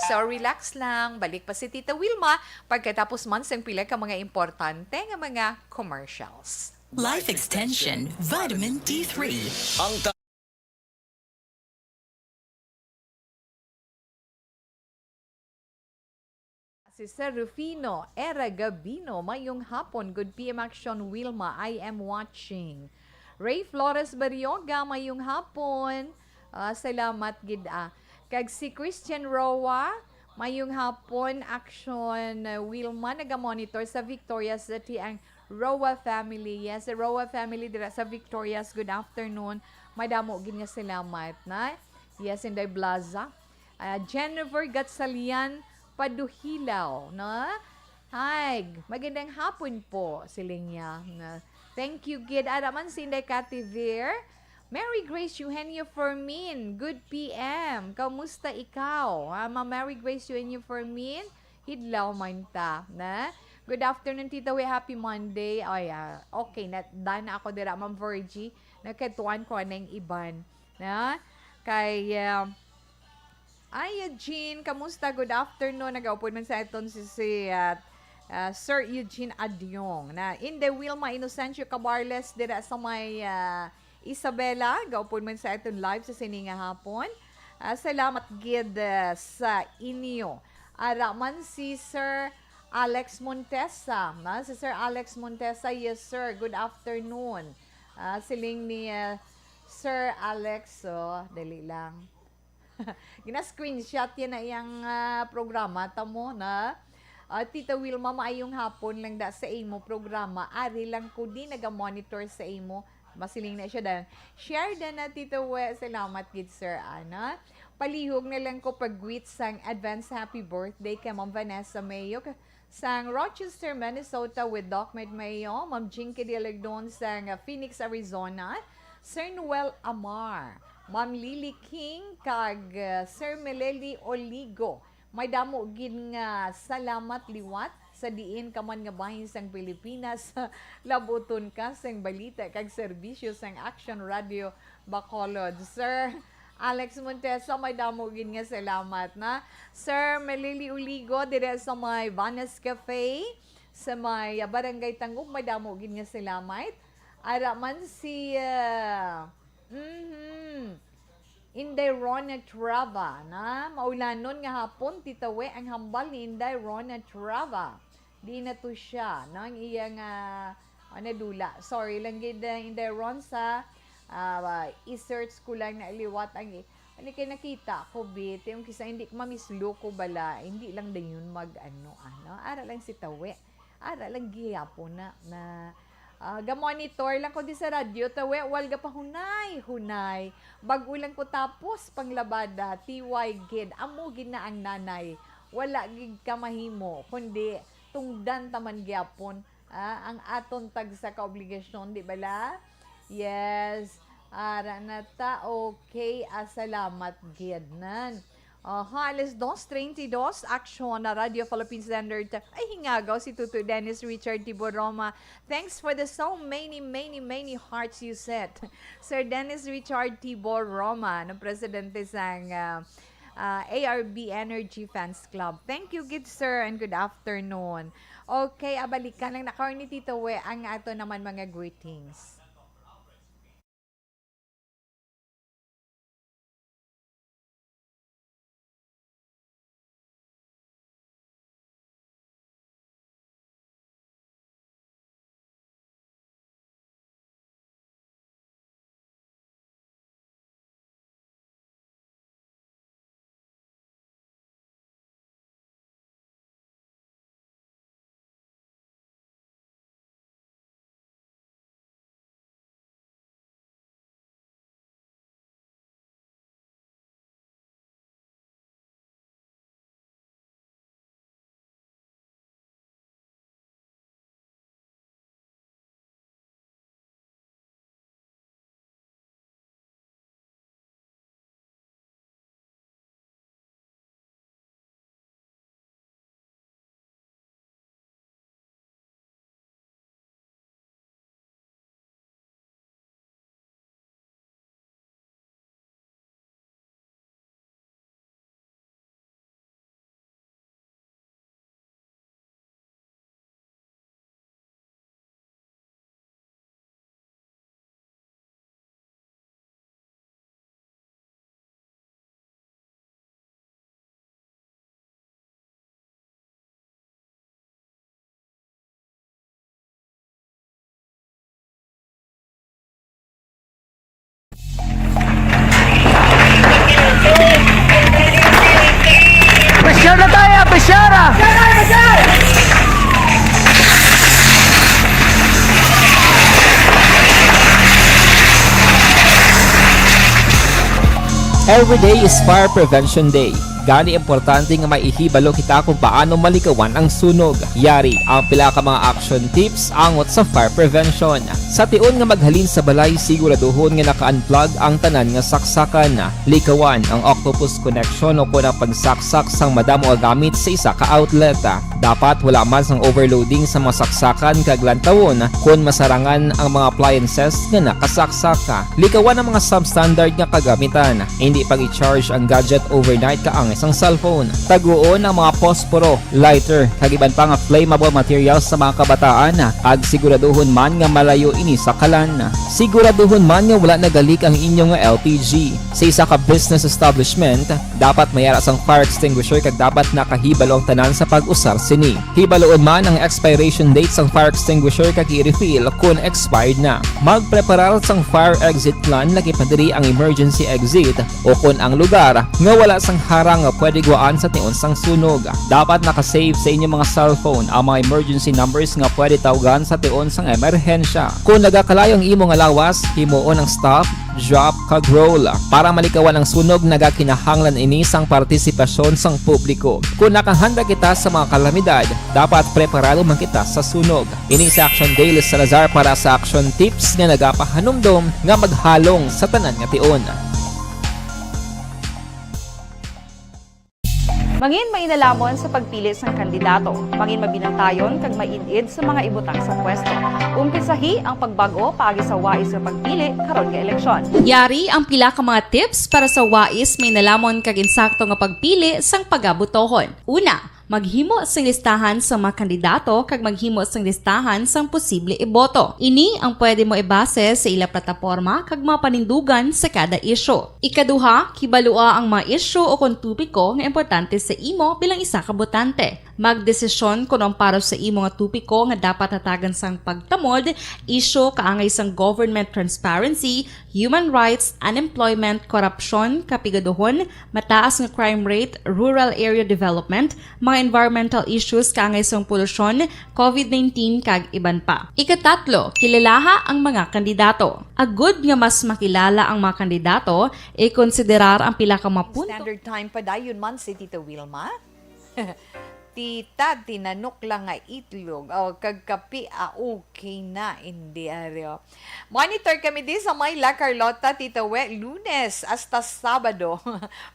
So, relax lang. Balik pa si Tita Wilma pagkatapos man sang pila ka mga importante nga mga commercials. Life Extension Vitamin D three. Ang ta- Si Sir Rufino Era Gabino, mayong hapon. Good P M Action Wilma, I am watching. Ray Flores Barrioga, mayong hapon. Ah, salamat gid, ah. Kag si Christian Roa, mayong hapon, Action, uh, Wilma, naga-monitor sa Victoria City ang Roa family. Yes, Roa family dira sa Victorias. Good afternoon. Madamo gid nga salamat na. Yes, Inday Blaza. Ah, Jennifer Gatsalian Paduhilaw, no? Hi, magandang hapon po, siling niya. Na, thank you, gid. Ara man si Inday Cathy Vir. Mary Grace Eugenio Fermin, good P M. Kamusta ikaw? Ah, Ma Mary Grace Eugenio Fermin, hidlaw man ta, na? Good afternoon, Tita Wi. Happy Monday. Ay, ah, okay, na, done ako dira, Ma'am Virgie. Nagkatuan ko anang iban, na? Kay, ah, ay, Eugene, kamusta? Good afternoon. Nagaupod man sa aton si, si, ah, ah, Sir Eugene Adyong. Na, Inday Wilma Inocencio Cabarles, dira sa may, ah, Isabela. Gaupod man sa aton live sa sini nga hapon. Ah, salamat gid, ah, sa inyo. Ara man si Sir Alex Montesa. Na, si Sir Alex Montesa, yes, sir. Good afternoon. Ah, siling ni, ah, Sir Alex, oh, dali lang. Gina-screenshot yan na iyang, ah, programa. Tamo na. Ah, Tita Wilma, maayong hapon lang da sa imo programa. Ari lang ko di naga-monitor sa imo. Masiling na siya dan. Share dan na, Tita We. Salamat gid, sir, ana. Palihog na lang ko pag-greet sang advance happy birthday kay Ma'am Vanessa Mayo, sang Rochester, Minnesota, with Doc Med Mayo, Ma'am Jinky Dialagdon sang, uh, Phoenix, Arizona, Sir Noel Amar, Ma'am Lily King, kag, uh, Sir Meleli Oligo. May damo gid nga salamat liwat sa diin ka man nga bahin sang Pilipinas. Labuton ka sang balita kag serbisyo sang Action Radio Bacolod. Sir Alex Montesa, may damo gid nga salamat na. Sir Melili Uligo, dire sa may Vanas Cafe, sa may, ah, Barangay Tangub, may damo gid nga salamat. Ara man si, ah, mhm, Inday Rona Trava, na maulanon nga hapon, Tita We, ang hambal ni Inday Rona Trava. Di na to siya, no? Ang iya nga, ah, nadula. Sorry lang gid, ah, Inday Ron, sa, ah, i-search ko lang na liwat ang i-, ano kay nakita ko, bit, yung kisa hindi ko mamislo ko bala, hindi lang dayon mag, ano, ano, ara lang si Tawe. Ara lang gihapon na, na, ah, ga-monitor lang ko di sa radyo, Tawe, wal ga pa hunay, hunay. Bag-o lang ko tapos panglabada, T Y gid, amo gid na ang nanay. Wala gid ka mahimo, kundi tungdan ta man gyapon, ah, ang aton tagsa ka obligasyon, di bala? Yes. Ara na ta. Okay, ah, salamat gid nan. Aha, alas dos treinta y dos, aksyon na Radio Philippine Standard Time. Ay, hingagaw si Tuto Dennis Richard Tiboroma. Thanks for the so many, many, many hearts you sent. Sir Dennis Richard Tiboroma, no, presidente sang, ah, ah, A R B Energy Fans Club. Thank you, good sir, and good afternoon. Okay, ah, balikan lang na karon ni Tito We ang ato naman mga greetings. Every day is Fire Prevention Day. Gani, importante nga maihibalo kita kung paano malikawan ang sunog. Yari ang pila ka mga action tips angot sa fire prevention. Sa tion nga maghalin sa balay, siguraduhon nga naka-unplug ang tanan nga saksakan. Likawan ang octopus connection o kon ang pagsaksak sang madamo nga gamit sa isa ka outlet. Dapat wala man sang overloading sa mga saksakan kag lantawon kon masarangan ang mga appliances nga nakasaksak. Likawan ang mga substandard nga kagamitan. Hindi pag-i-charge ang gadget overnight kaangay sang cellphone. Taguon ang mga posporo, lighter, kag iban pa nga flammable materials sa mga kabataan, kag siguraduhon man nga malayo ini sa kalan. Siguraduhon man nga wala nagalik ang inyo nga L P G. Sa isa ka business establishment, dapat may ara sang fire extinguisher kag dapat nakahibalo ang tanan sa pag-usar sini. Hibaloon man ang expiration date sang fire extinguisher kag i-refill kon expired na. Magpreparar sang fire exit plan, lakip na diri ang emergency exit, o kon ang lugar nga wala sang harang nga pwede guwaan sa tion sang sunog. Dapat naka-save sa inyo mga cellphone ang mga emergency numbers nga pwede tawgan sa tion sang emerhensya. Kon nagakalayo ang imo nga lawas, himuon ang stop, drop, kag roll. Para malikawan ang sunog, nagakinahanglan ini sang partisipasyon sang publiko. Kon nakahanda kita sa mga kalamidad, dapat preparado man kita sa sunog. Ini si Action Daily Salazar para sa Action Tips nga nagapahanumdom nga maghalong sa tanan nga tion. Mangin mainalamon sa pagpili sang kandidato. Mangin mabinantayon kag maid-id sa mga ibutang sa pwesto. Umpisahi ang pagbag-o paagi sa wais nga pagpili karon nga eleksyon. Yari ang pila ka mga tips para sa wais, mainalamon kag insakto nga pagpili sang pagabutohon. Una, maghimo sing listahan sa mga kandidato kag maghimo sing listahan sang posible iboto. Ini ang pwede mo ibase sa ila plataporma kag mga panindugan sa kada isyu. Ikaduha, kibalua ang mga isyu o kon topiko nga importante sa imo bilang isa ka botante. Magdesisyon kon ang para sa imo nga topiko nga dapat hatagan sang pagtamod, isyu kaangay sang government transparency, human rights, unemployment, korupsyon, kapigaduhon, mataas nga crime rate, rural area development, mga environmental issues kaangay sang polusyon, covid nineteen, kag iban pa. Ikatatlo, kilalaha ang mga kandidato. Agud nga mas makilala ang mga kandidato, ikonsiderar ang pila ka mga punto. Standard time pa dayon man si Tita Wilma. Tita, tinanok lang nga itlog. O, kag kape, ah, okay na. Hindi, ari, oh. Monitor kami di sa may La Carlota, Tita We, Lunes hasta Sabado.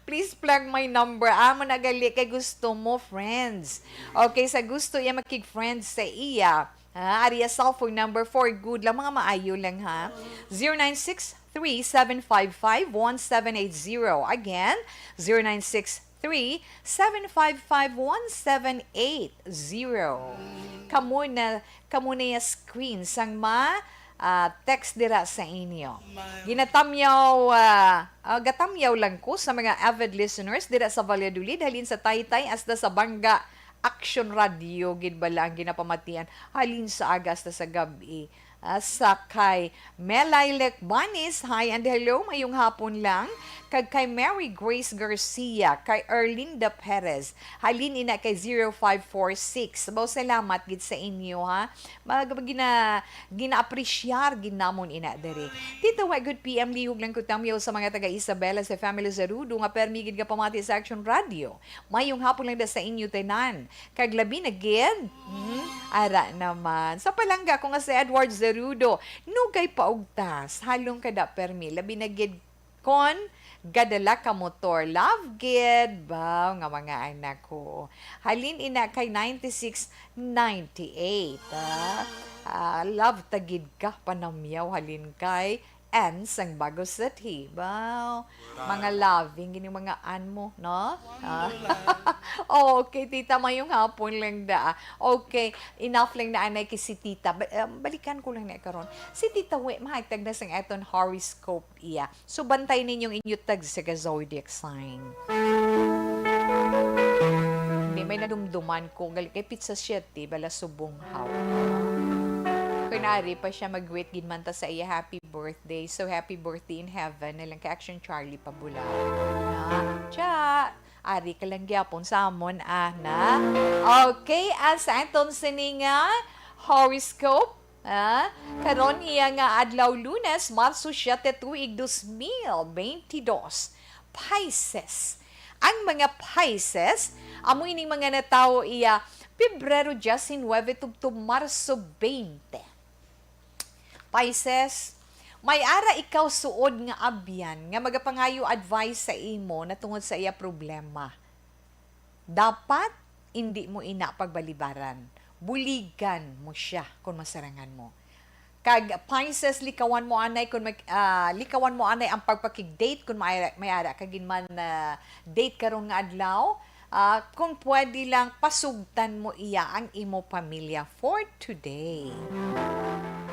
Please plug my number. Amo na gali kay gusto mo, friends. Okay, sa gusto iya makig-friends sa iya. Ha, ari iya cellphone number for good lang, mga maayo lang, ha. Zero nine six three seven five five one seven eight zero. Again, zero nine six three seven five five one seven eight zero. Kamo na, kamo na iya screen sang ma, ah, text dira sa inyo. Ginatamyaw, ah, ah, gatamyaw lang ko sa mga avid listeners dira sa Valladolid, halin sa Taytay hasta sa Banga. Action Radio gid bala ang ginapamatian halin sa aga hasta sa gab-i. Ah, sa kay Melay Lecbanis, hi and hello, mayong hapon lang. Kag kay Mary Grace Garcia, kay Erlinda Perez, halin ina kay zero five four six. Sabaw, salamat gid sa inyo, ha. Mag-, gina-, gina-appreciar gid namon ina diri. Tita, wa, good P M, lihog lang ko tamyaw sa mga taga Isabela, sa family Zarudo nga permi gid nga pamati sa Action Radio. Mayong hapon lang da sa inyo tanan. Kag labi na gid, hmm, ara naman. Sa palangga ko nga si Edward Zarudo, nugay paugtas, halong kada permi. Labi na gid kon gadala ka motor. Love gid, baw, nga mga anak ko. Halin ina kay ninety-six ninety-eight, ah. Ah, love ta gid ka, panamyaw, halin kay Ann sang Bago City. Wow. Mga loving gini mga Ann mo, no? Ah. Okay, tita, mayong hapon lang da. Okay, enough lang na anay kay si tita. Ba-, um, balikan ko lang na karon. Si tita, we, mahatag na sang aton horoscope iya. So, bantay ninyong inyo tag sa zodiac sign. Hindi, may nadumduman ko. Gali kay pizza siya, Di bala subong haw. Kunwari pa siya mag-greet gid man ta sa iya happy birthday. So, happy birthday in heaven na lang kay Action Charlie pa bula. Na, cha, ari ka lang gyapon sa amon, ah, na. Okay, as Anton sini nga horoscope, ah, karon iya nga adlaw, Lunes, Marso siete, tuig dos mil beintidos. Pisces. Ang mga Pisces, amo ining mga natawo iya Pebrero diecinuebe tubtob Marso twenty. Pisces, may ara ikaw suod nga abyan nga magapangayo advice sa imo natungod sa iya problema. Dapat indi mo ina pagbalibaran. Buligan mo siya kon masarangan mo. Kag Pisces, likawan mo anay kon mag, ah, likawan mo anay ang pagpakig-date kon may, may ara ka gid man, ah, date karon nga adlaw. Ah, kung pwede lang, pasugtan mo iya ang imo pamilya for today.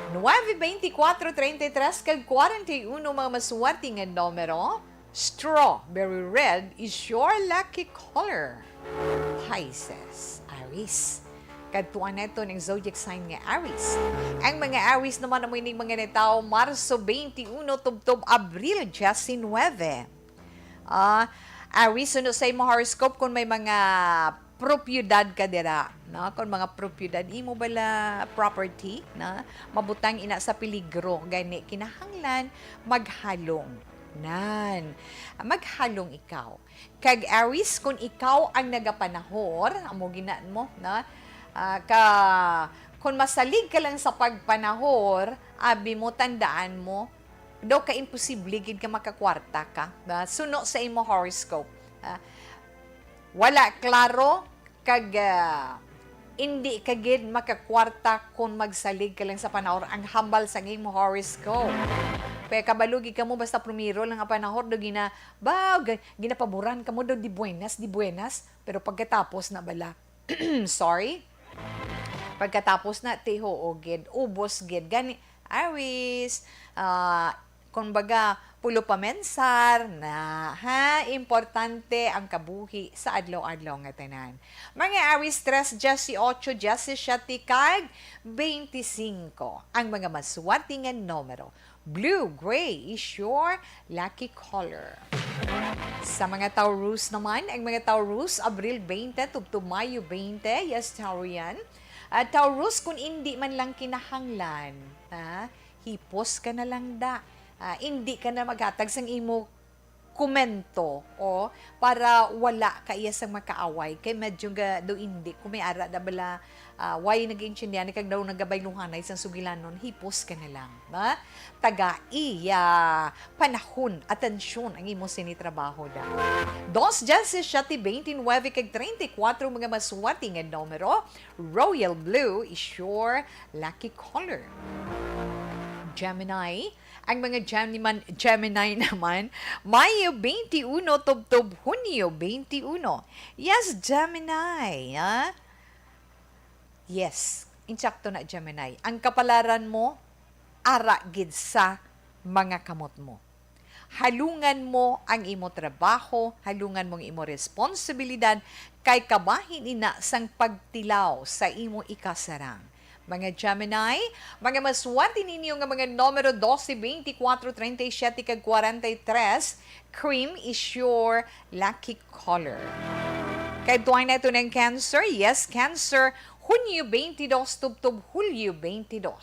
Nueve, veinticuatro, treinta y tres, kag kwarenta y uno, mga maswerte nga numero. Strawberry red is your lucky color. Pisces, Aries. Kadtuan naton ang zodiac sign nga Aries. Ang mga Aries naman amo ining mga natawo Marso twenty-one tubtob Abril diecinuebe. Ah, Aries, suno sa imo horoscope kung may mga propiedad ka dira, no? Kung mga propiedad, imo bala property, na mabutang ina sa peligro, gani kinahanglan maghalong. Nan, maghalong ikaw. Kag Aries, kung ikaw ang nagapanahor, amo gina mo, na, ah, ka, kung masalig ka lang sa pagpanahor, abi mo, tandaan mo, daw ka imposible gid ka makakwarta ka, na suno sa imo horoscope. Ah, wala klaro, kag, ah, indi ka gid makakwarta kung magsalig ka lang sa panahor, ang hambal sang imo horoscope. Kaya kabalo gid kamo, basta primero lang ang panahor, do gina, ba, ga-, ginapaboran kamo do, di buenas, di buenas. Pero pagkatapos na bala, sorry? Pagkatapos na, ti, huo gid, ubos gid. Gani, Aries, ah, kumbaga, pulo pa mensar na, ha? Importante ang kabuhi sa adlaw-adlaw nga tanan. Mga Aries, tres, dieciocho, diecisiete, kag twenty-cinco. Ang mga maswerte nga numero. Blue, gray is your lucky color. Sa mga Taurus naman, ang mga Taurus, Abril twenty tubtob Mayo twenty, yes, Taurian. Ah, Taurus, kung indi man lang kinahanglan, ha, hipos ka na lang da. Ah, indi ka na maghatag sang imo komento, o, para wala ka iya sang makaaway. Kay medyo ga, do indi, kung may ara da bala, ah, way nag-intindihan, kag daw nagabayluhanay sang sugilanon, hipos ka na lang, ha? Tagai iya panahon, atensyon ang imo sini trabaho da. Dos, diecisiete, veintinueve, kag treinta y cuatro, mga maswerte nga numero. Royal blue is your lucky color. Gemini, ang mga Gemini, Gemini naman, Mayo twenty-one tubtob Hunyo twenty-one. Yes, Gemini, ha? Yes, insakto na, Gemini. Ang kapalaran mo, ara gid sa mga kamot mo. Halungan mo ang imo trabaho, halungan mo ang imo responsibilidad, kay kabahin ina sang pagtilaw sa imo ikasarang. Mga Gemini, mga maswerte ninyo nga mga numero dose, twenty-four, treinta y siete, kag kwarenta y tres, cream is your lucky color. Kay tuwang na ito ng Cancer, yes, Cancer, Hunyo twenty-two tubtob Hulyo twenty-two.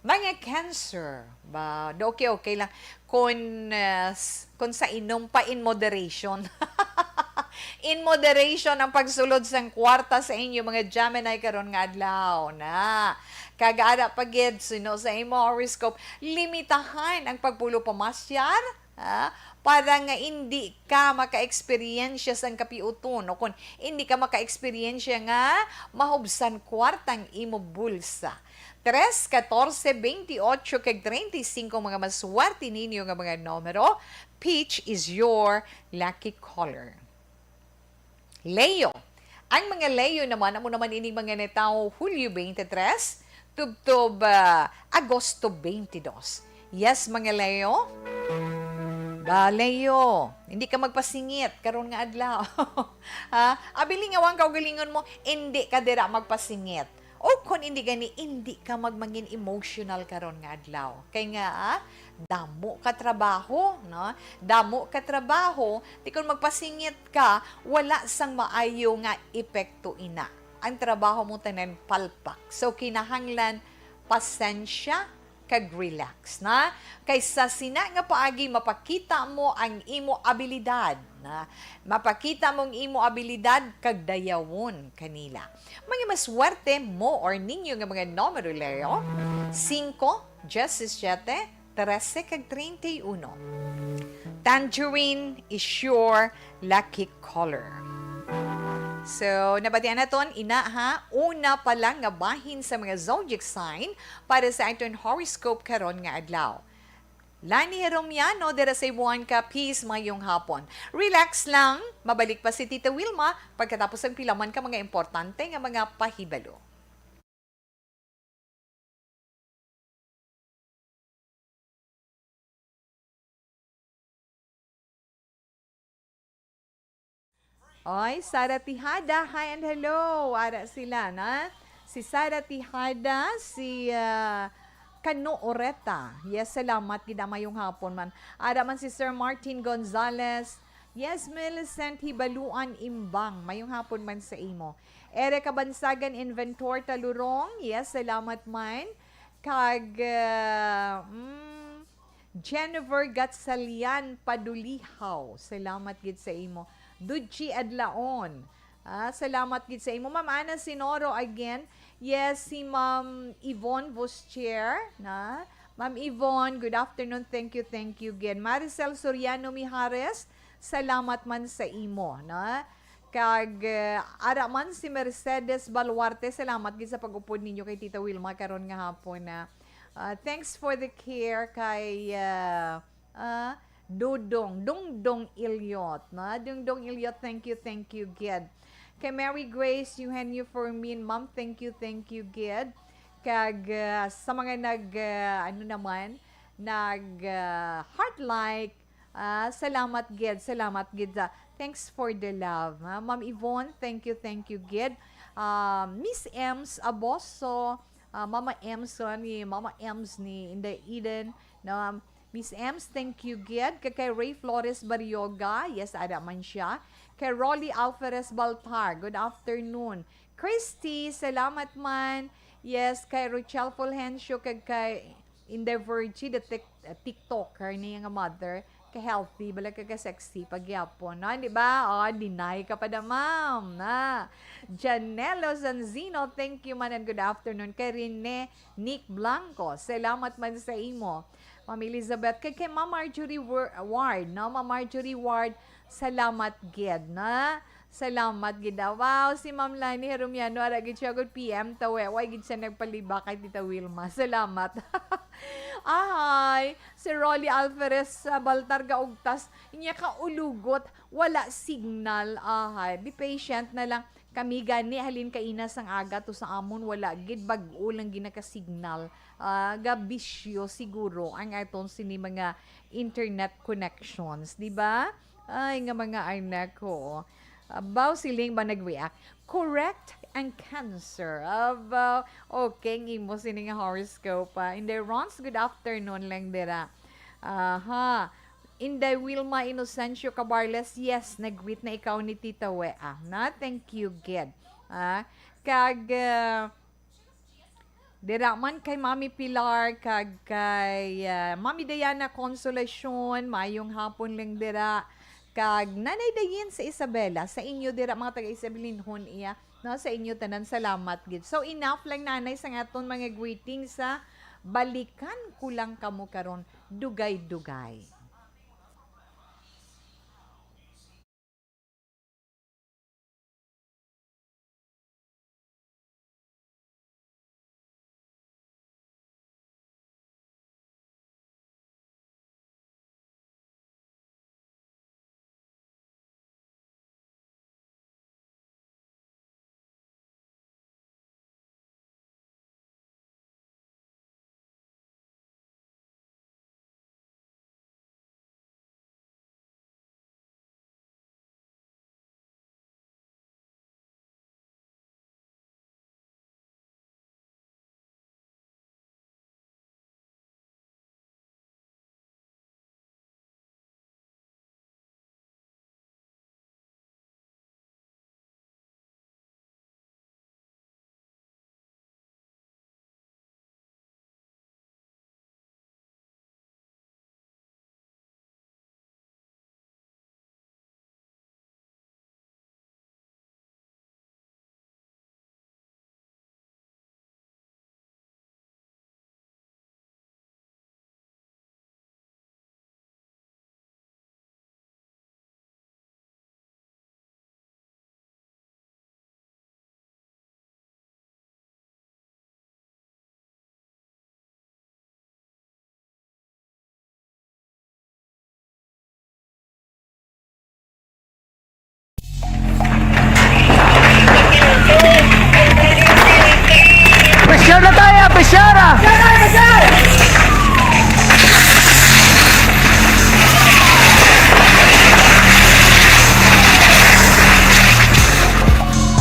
Mga Cancer, ba, do okay, okay lang. Kung, uh, s-, kung sa inom pa, in moderation. In moderation ang pagsulod sang kwarta sa inyo, mga Gemini, karon nga adlaw na. Kag ara pa gid, suno sa imo horoscope, limitahan ang pagpulo pamasyar, ha? Para nga indi ka maka-eksperyensya sang kapiuton, o kung indi ka maka-eksperyensya nga mahubsan kwartang imo bulsa. Tres, catorce, veintiocho, kag treinta y cinco, mga maswerte ninyo nga mga numero. Peach is your lucky color. Leo. Ang mga Leo naman, amo naman ini mga natawo Hulyo twenty-three, tubtob, ah, Agosto twenty-two. Yes, mga Leo. Ba, Leo, hindi ka magpasingit karon nga adlaw. Ha? Abi, lingawan ka, kaugalingon mo, hindi ka dira magpasingit. O kung hindi gani, hindi ka magmangin emotional karon nga adlaw. Kay nga, ah, damo ka trabaho, no? Damo ka trabaho, ti kung magpasingit ka, wala sang maayo nga epekto ina. Ang trabaho mo tanan palpak. So, kinahanglan pasensya, kag relax na. Kay sa sina nga paagi, mapakita mo ang imo abilidad na. Mapakita mo ang imo abilidad kag dayawon kanila. Mga maswerte mo or ninyo nga mga numero, Leo, singko, diyasisiete, trese, kag treinta y uno. Tangerine is your lucky color. So, nabatian naton ina, ha, una pa lang nga bahin sa mga zodiac sign para sa aton horoscope karon nga adlaw. Lani Heromiano dira sa Buanca, peace, mayong hapon. Relax lang, mabalik pa si Tita Wilma pagkatapos ang pila man ka mga importante nga mga pahibalo. Oy, Sara Tihada, hi and hello. Ara sila, na? Si Sara Tihada, si, ah, Kano Oreta. Yes, salamat gid, ah, mayong hapon man. Ara man si Sir Martin Gonzalez. Yes, Millicent Hibaluan Imbang. Mayong hapon man sa imo. Erica Bansagan Inventor Talurong. Yes, salamat man. Kag, ah, mm, Jennifer Gatsalian Padulihaw, salamat gid sa imo. Duchi Adlaon, ah, salamat gid sa imo. Ma'am Ana Sinoro again. Yes, si Ma'am Yvonne Voscher, na? Ma'am Yvonne, good afternoon. Thank you, thank you again. Maricel Soriano Mijares, salamat man sa imo, na? Kag, eh, ara man si Mercedes Baluarte, salamat gid sa pag-upod ninyo kay Tita Wilma karon nga hapon, na. Ah, thanks for the care kay, ah, ah, Dodong, Dongdong Iliot, na? Dongdong Iliot, thank you, thank you, gid. Kay Mary Grace Eugenio Fermin, ma'am, thank you, thank you, gid. Kag, ah, sa mga nag, ah, ano naman, nag, ah, heart like, ah, salamat gid, salamat gid. Ah, thanks for the love, ha? Ma'am Yvonne, thank you, thank you gid. Ah, Miss Ems Aboso, ah, Mama Ems, ah, ni Mama Ems ni Inday Eden, no? Um, Miss Ems, thank you gid. Kay, kay Ray Flores Barrioga, yes, ada man siya. Kay Rolly Alferez Baltar, good afternoon. Christy, salamat man. Yes, kay Rochelle Fulgencio, kag kay Inday Virgie, the tik-, uh, TikToker niya nga mother. Ka-healthy, bala ka, ka-sexy, pagyapon, no? Di ba? Oh, deny ka pa da, ma'am, na. Janelo Zanzino, thank you man and good afternoon. Kay Rene Nick Blanco, salamat man sa imo. Ma'am Elizabeth, kay, kay Ma'am Marjorie Wor-, Ward, no? Ma'am Marjorie Ward, salamat gid, na. Salamat gid daw. Wow, si Ma'am Lani Herumiano, ara gid siya gud P M, tawe, way gid siya nagpalibak kay Tita Wilma. Salamat. Ahay, si Rolly Alferez sa Baltar Gaugtas, inya ka ulugot, wala signal. Ahay, be patient na lang. Kami gani halin kaina sang aga to sa amon, wala gid, bag-o lang ginaka-signal. Ah, gabisyo siguro ang aton sini mga internet connections, di ba? Ay, nga mga anak ko. Abaw, siling ba nag-react? Correct ang cancer. Abaw, okay, ang imo sini nga horoscope, ah. Inday Rons, good afternoon lang dira. Aha. Inday Wilma Inocencio Cabarles, yes, nag-greet na ikaw ni Tita Wea. Na, thank you, gid. Ah, kag, ah, dira man kay Mami Pilar, kag kay, ah, Mami Diana Consolacion, mayong hapon lang dira. Kag Nanay Dayin sa Isabela, sa inyo dira, mga taga Isabelinhon iya, no, sa inyo tanan, salamat gid. So, enough lang, Nanay, sa aton mga greetings, sa balikan ko lang kamo karon, dugay-dugay.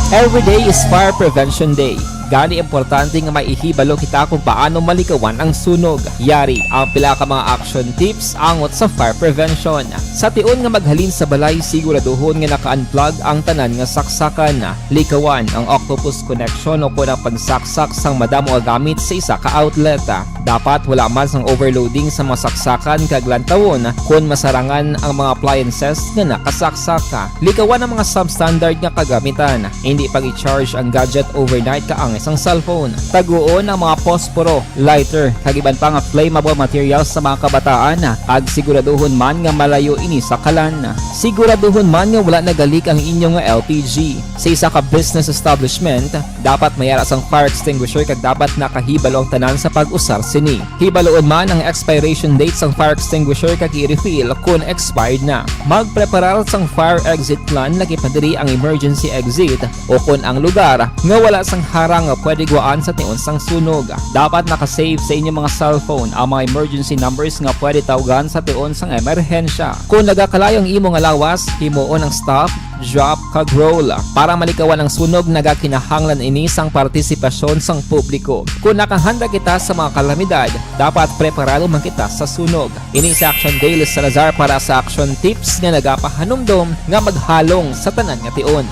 Every day is Fire Prevention Day. Gani, importante nga maihibalo kita kung paano malikawan ang sunog. Yari ang pila ka mga action tips angot sa fire prevention. Sa tion nga maghalin sa balay, siguraduhon nga naka-unplug ang tanan nga saksakan. Likawan ang octopus connection o kon ang pagsaksak sang madamo nga gamit sa isa ka outlet. Dapat wala man sang overloading sa mga saksakan kag lantawon kon masarangan ang mga appliances nga nakasaksak. Likawan ang mga substandard nga kagamitan. Hindi pag-i-charge ang gadget overnight kaangay sang cellphone. Taguon ang mga posporo, lighter, kag iban pa nga flammable materials sa mga kabataan, kag siguraduhon man nga malayo ini sa kalan. Siguraduhon man nga wala nagalik ang inyo nga L P G. Sa isa ka business establishment, dapat may ara sang fire extinguisher kag dapat nakahibalo ang tanan sa pag-usar sini. Hibaloon man ang expiration date sang fire extinguisher kag i-refill kon expired na. Magpreparar sang fire exit plan, laki pa diri ang emergency exit o kon ang lugar nga wala sang harang nga pwede gwaan sa tion sang sunog. Dapat naka-save sa inyo mga cellphone ang mga emergency numbers nga pwede tawgan sa tion sang emerhensya. Kon nagakalayo ang imo nga lawas, himuon ang stop, drop, kag roll. Para malikawan ang sunog, nagakinahanglan ini sang partisipasyon sang publiko. Kon nakahanda kita sa mga kalamidad, dapat preparado man kita sa sunog. Ini si Action Daily Salazar para sa Action Tips nga nagapahanumdom nga maghalong sa tanan nga tion.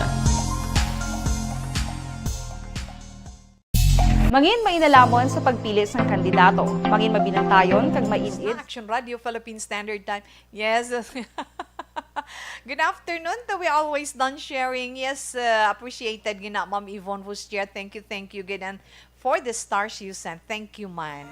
Mangin mainalamon sa pagpili sang kandidato. Mangin mabinantayon kag mainit. Action Radio Philippine Standard Time. Yes. Good afternoon to we always done sharing. Yes, uh, appreciated gina Ma'am Yvonne Fustier. Thank you, thank you, gid. And for the stars you sent. Thank you, man.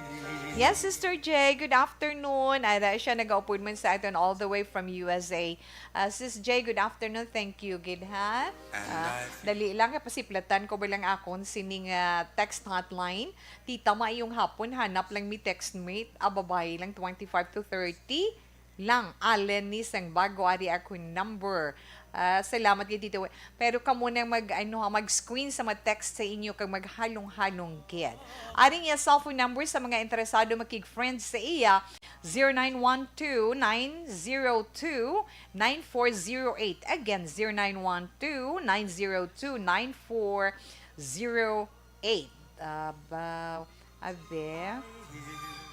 Yes, Sister J, good afternoon. Ara siya nag-upod man sa aton all the way from U S A. Uh, Sis J, good afternoon. Thank you, gid, ha? And Ah, I think dali lang, kay pasiplatan ko ba lang akon sining, ah, text hotline. Tita, maayong hapon. Hanap lang mi text mate. Ah, babae lang, twenty-five to thirty lang. Allen ni sang bago, ari akon number. Ah, salamat gid, Tita Wen. Pero kamo nang mag, ano, ha, mag-screen sa mga text sa inyo kag maghalong-halong gid. Ari niya cellphone number sa mga interesado makig-friend sa iya, zero nine one two, nine zero two, nine four zero eight. Again, zero nine one two, nine zero two, nine four zero eight. Aba, abe.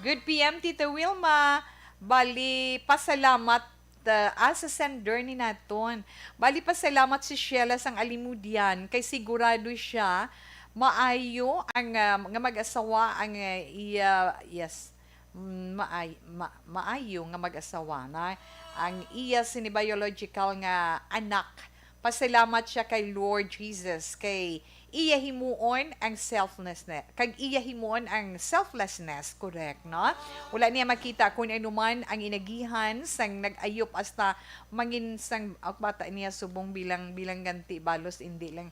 Good P M, Tita Wilma. Bali, pasalamat, uh, ah, sa sender ni naton. Bali, pasalamat si Sheila sang Alimudian kay sigurado siya maayo ang, ah, nga mag-asawa ang, ah, iya, yes. Mm, maay-, ma-, maayo nga mag-asawa na ang iya sini biological nga anak. Pasalamat siya kay Lord Jesus kay iya himuon ang selflessness, kag iya himuon ang selflessness, correct, no? Wala niya makita kung ano man ang inagihan sang nag-ayop hasta mangin sang, ah, bata niya subong bilang, bilang ganti balos, indi lang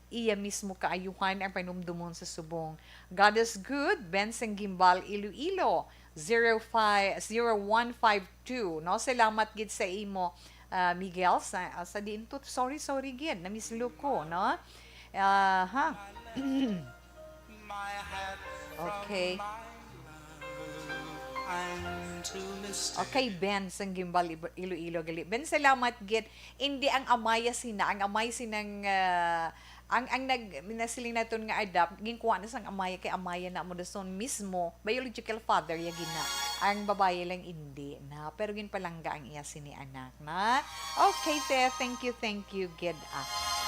iya mismo kaayuhan ang panumdumon sa subong. God is good, Ben sang Gimbal, Iloilo, zero five, zero one five two, no? Salamat gid sa imo, ah, Miguel, sa, ah, sa diin to, sorry, sorry gid, namislo ko, no? Ah, ha? Okay. Okay, Ben sang Gimbal, Ibo-, Iloilo gali. Ben, salamat gid. Indi ang amaya sina, ang amay sinang, ah, ang, ang nag-, nasiling naton nga adopt, ginkuha na sang amaya kay amaya na mo dason mismo, biological father ya gina. Ang babayi lang indi na, pero ginpalangga ang iya sini anak na. Okay, te, thank you, thank you, gid, ah.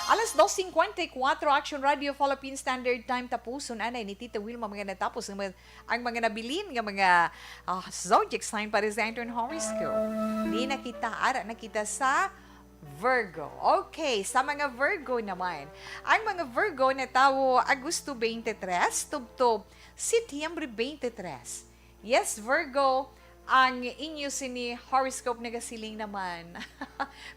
Alas dos cincuenta y cuatro, Action Radio Philippine Standard Time, tapuson anay ni Tita Wilma mga natapos ang mga, ang mga nabilin nga mga, ah, zodiac sign para sa aton horoscope. Di na kita, ara na kita sa Virgo. Okay, sa mga Virgo naman. Ang mga Virgo na tawo Agosto twenty-three, tubtob Setyembre twenty-three. Yes, Virgo, ang inyo sini horoscope nagasiling naman.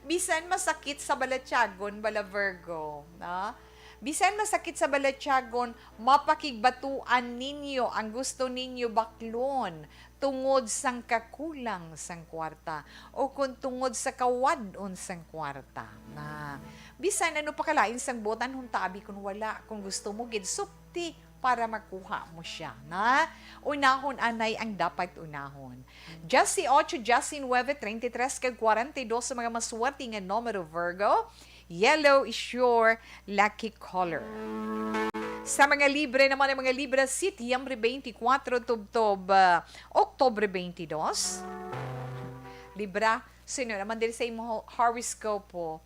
Bisan masakit sa balatyagon, bala Virgo, no? Bisan masakit sa balatyagon, mapakigbatuan ninyo ang gusto ninyo baklon tungod sang kakulang sang kwarta o kon tungod sa kawad-on sang kwarta. Na, bisan ano pa kalain sang buotan, hunta abi kon wala, kon gusto mo gid, supti para makuha mo siya, na unahon anay ang dapat unahon. Diyes y ocho, diyes y nuebe, treinta y tres, kag kwarenta y dos sa mga maswerte nga numero, Virgo. Yellow is your lucky color. Sa mga Libra naman, ang mga Libra, Setyembre twenty-four tubtob, ah, Oktubre twenty-two. Libra, sino naman diri sa imo ho-, horoscope po?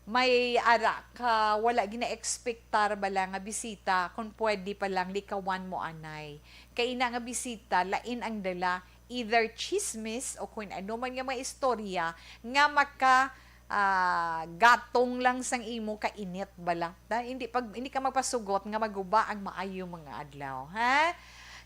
May ara ka, wala gina-expectar bala nga bisita, kung pwede pa lang likawan mo anay. Kay ina nga bisita, lain ang dala, either chismis o kung ano man nga mga istorya nga maka, ah, gatong lang sang imo kainit bala. Da, hindi pag, hindi ka magpasugot nga maguba ang maayo mga adlaw, ha?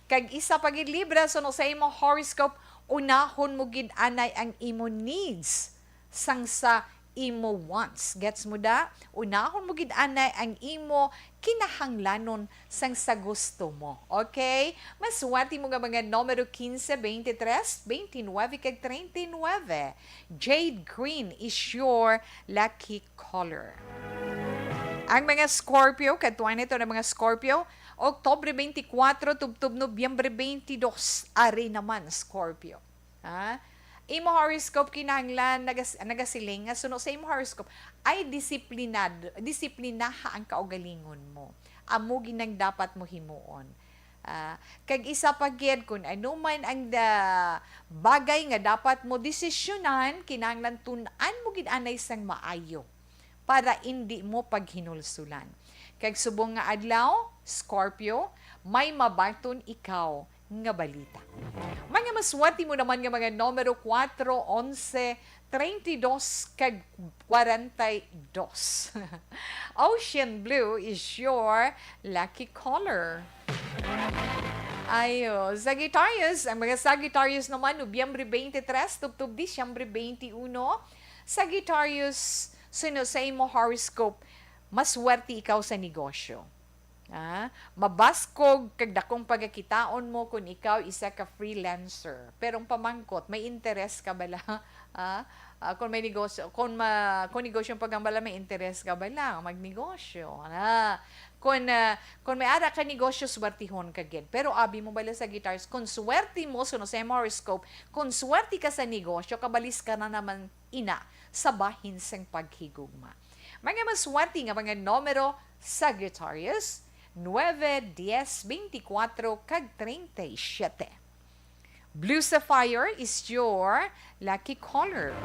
Kag isa pa gid, Libra, suno sa imo horoscope, unahon mo gid anay ang imo needs sang sa imo wants. Gets mo da? Unahon mo gid anay ang imo kinahanglanon sang sa gusto mo. Okay? Maswerte mo nga mga numero quince, veintitrés, veintinuebe, kag treinta y nuebe. Jade green is your lucky color. Ang mga Scorpio, kadtuan ito ng mga Scorpio, Oktubre twenty-four, tubtob Nobyembre twenty-two, ari naman, Scorpio. Ha? Imo horoscope kinahanglan nagas-, nagasiling nga suno sa imo horoscope ay disiplinado, disiplinaha ang kaugalingon mo. Amo gid ang dapat mo himuon. Ah, kag isa pa gid, kun ano man ang da-, bagay nga dapat mo desisyonan, kinahanglan tun-an mo gid anay sang maayo para indi mo paghinulsulan. Kag subong nga adlaw, Scorpio, may mabaton ikaw nga balita. Mga maswerte mo naman nga mga numero kuwatro, onse, treinta y dos, kag kwarenta y dos. Ocean blue is your lucky color. Ayo, Sagittarius, ang mga Sagittarius naman, Nobyembre twenty-three, tubtob Disyembre twenty-one. Sagittarius, suno sa imo horoscope, maswerte ikaw sa negosyo. Ah, mabaskog kag dakong pagakitaon mo kung ikaw isa ka freelancer. Pero ang pamangkot, may interes ka bala? Ah, ah, kung may negosyo, kung ma-, kung negosyo ang paghambala, may interes ka bala magnegosyo? Ah, kung, ah, kung may ara ka negosyo, swertihon ka gid. Pero abi mo bala, Sagittarius, kung swerte mo, suno sa imo horoscope, kung swerte ka sa negosyo, kabalis ka na naman ina sa bahin sang paghigugma. Mga maswerte nga mga numero, Sagittarius, nuebe, dies, twenty-four, kag treinta y siete. Blue sapphire is your lucky color.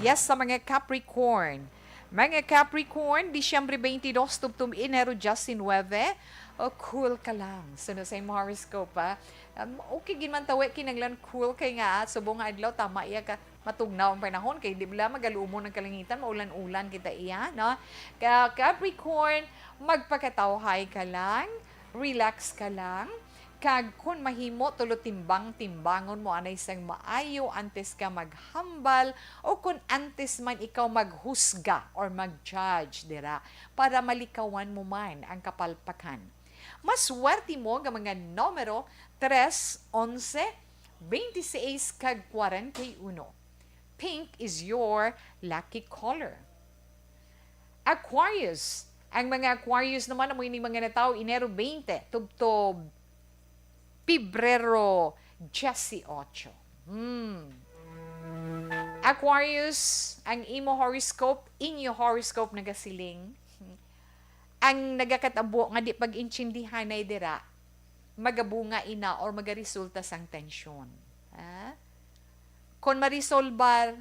Yes, sa mga Capricorn. Mga Capricorn, Disyembre twenty-two, tubtob Enero diecinuebe, oh, cool ka lang. Suno sa imo horoscope, ha? Um, okay gid man tawi, kinanglan cool kay nga, ah, subong nga adlaw, tama iya ka, matugnaw ang panahon, kay di bala magaluumon ang kalangitan, maulan-ulan kita iya, no? Ka-, Capricorn, magpakatawhay ka lang, relax ka lang, kag kun mahimo, tulo timbang-timbangon mo anay sang maayo antes ka maghambal o kun antes man ikaw maghusga or mag-judge dira, para malikawan mo man ang kapalpakan. Maswerte mo nga mga numero, tres, onse, twenty-six, kag kwarenta y uno. Pink is your lucky color. Aquarius. Ang mga Aquarius naman, amo ining mga natawo Enero twenty, tubtob Pebrero dieciocho. Hmm. Aquarius, ang imo horoscope, inyo horoscope nagasiling, ang nagakatabo nga di pag-intindihanay dira, magabunga ina or magaresulta sang tensyon. Ha? Kon marisolbar,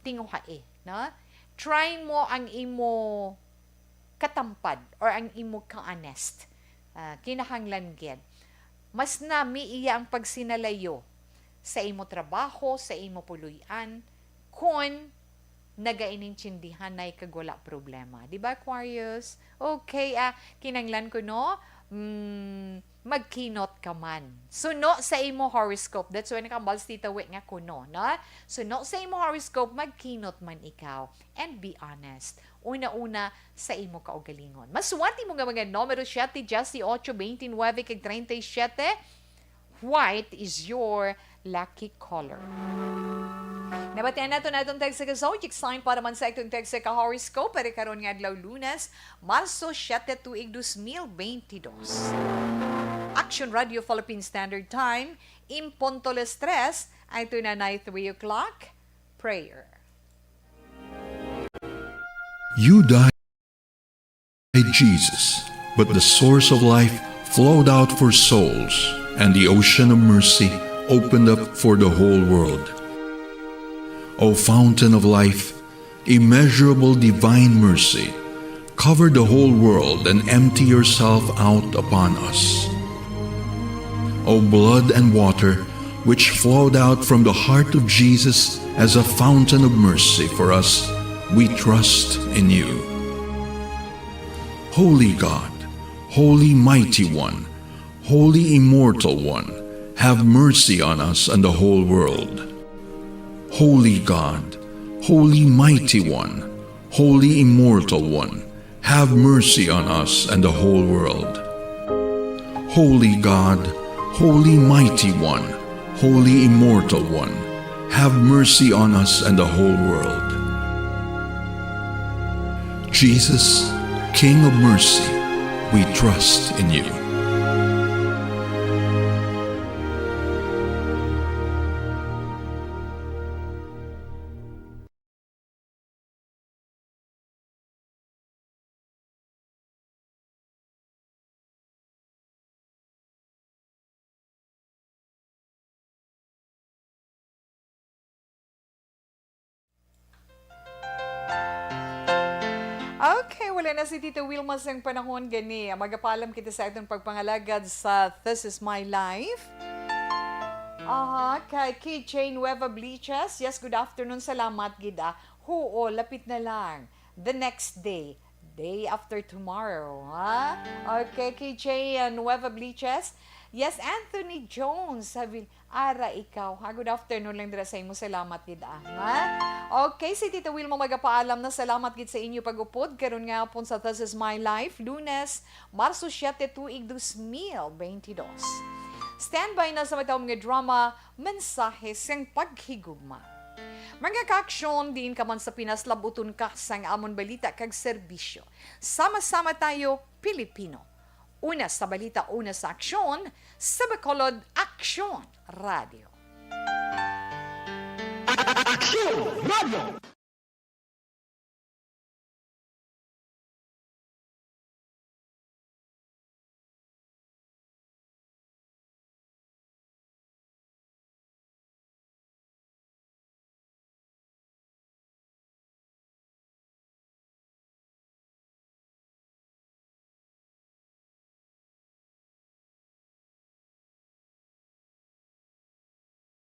tinguhai, no? Try mo ang imo katampad or ang imo ka-honest. Ah, kinahanglan gid. Mas nami iya ang pagsinalayo sa imo trabaho, sa imo puloy-an, kon nagainintindihanay kag wala problema. Di ba, Aquarius? Okay, ah, kinanglan ko, no? Mm, magkinot ka man. Suno sa imo horoscope. That's why nakambal si Tita Wi nga kuno, no? Suno sa imo horoscope, magkinot man ikaw. And be honest. Una-una, sa imo kaugalingon. Maswerte mo nga mga numero, siete, dieciocho, veintinuebe, kag treinta y siete. White is your lucky color. Nabatian nato na atong text sa zodiac sign para man sa atong text sa horoscope para karon nga adlaw, Lunes, Marso siete, tuig dos mil benti dos. Action Radio Philippine Standard Time, in punto las tres, ang tunanay three o'clock, prayer. You died, Jesus, but the source of life flowed out for souls, and the ocean of mercy opened up for the whole world. O fountain of life, immeasurable divine mercy, cover the whole world and empty yourself out upon us. O blood and water, which flowed out from the heart of Jesus as a fountain of mercy for us, we trust in you. Holy God, Holy Mighty One, Holy Immortal One, have mercy on us and the whole world. Holy God, Holy Mighty One, Holy Immortal One, have mercy on us and the whole world. Holy God, Holy Mighty One, Holy Immortal One, have mercy on us and the whole world. Jesus, King of mercy, we trust in you. Okay, wala na si Tita Wilma sang panahon gani. Magapaalam kita sa atong pagpangalagad sa This Is My Life. Aha, kay Key Jane Nueva Bliches. Yes, good afternoon. Salamat gid, ah. Huo, lapit na lang. The next day. Day after tomorrow, ha? Okay, Key Jane Nueva Bliches. Yes, Anthony Jones, sabi, ara ikaw, ha? Good afternoon lang dira sa imo. Salamat gid, ah, ha? Okay, si Tita Wilma magapaalam na. Salamat gid sa inyo pag-upod karon nga hapon sa This Is My Life, Lunes, Marso siete, tuig dos mil benti dos. Standby na sa matawag nga drama, Mensahe sang Paghigugma. Mga kaaksyon, diin ka man sa Pinas, labuton ka sang amon balita kag serbisyo. Sama-sama tayo, Pilipino. Una sa balita, una sa aksyon, sa Bacolod Aksyon Radio. Aksyon Radio!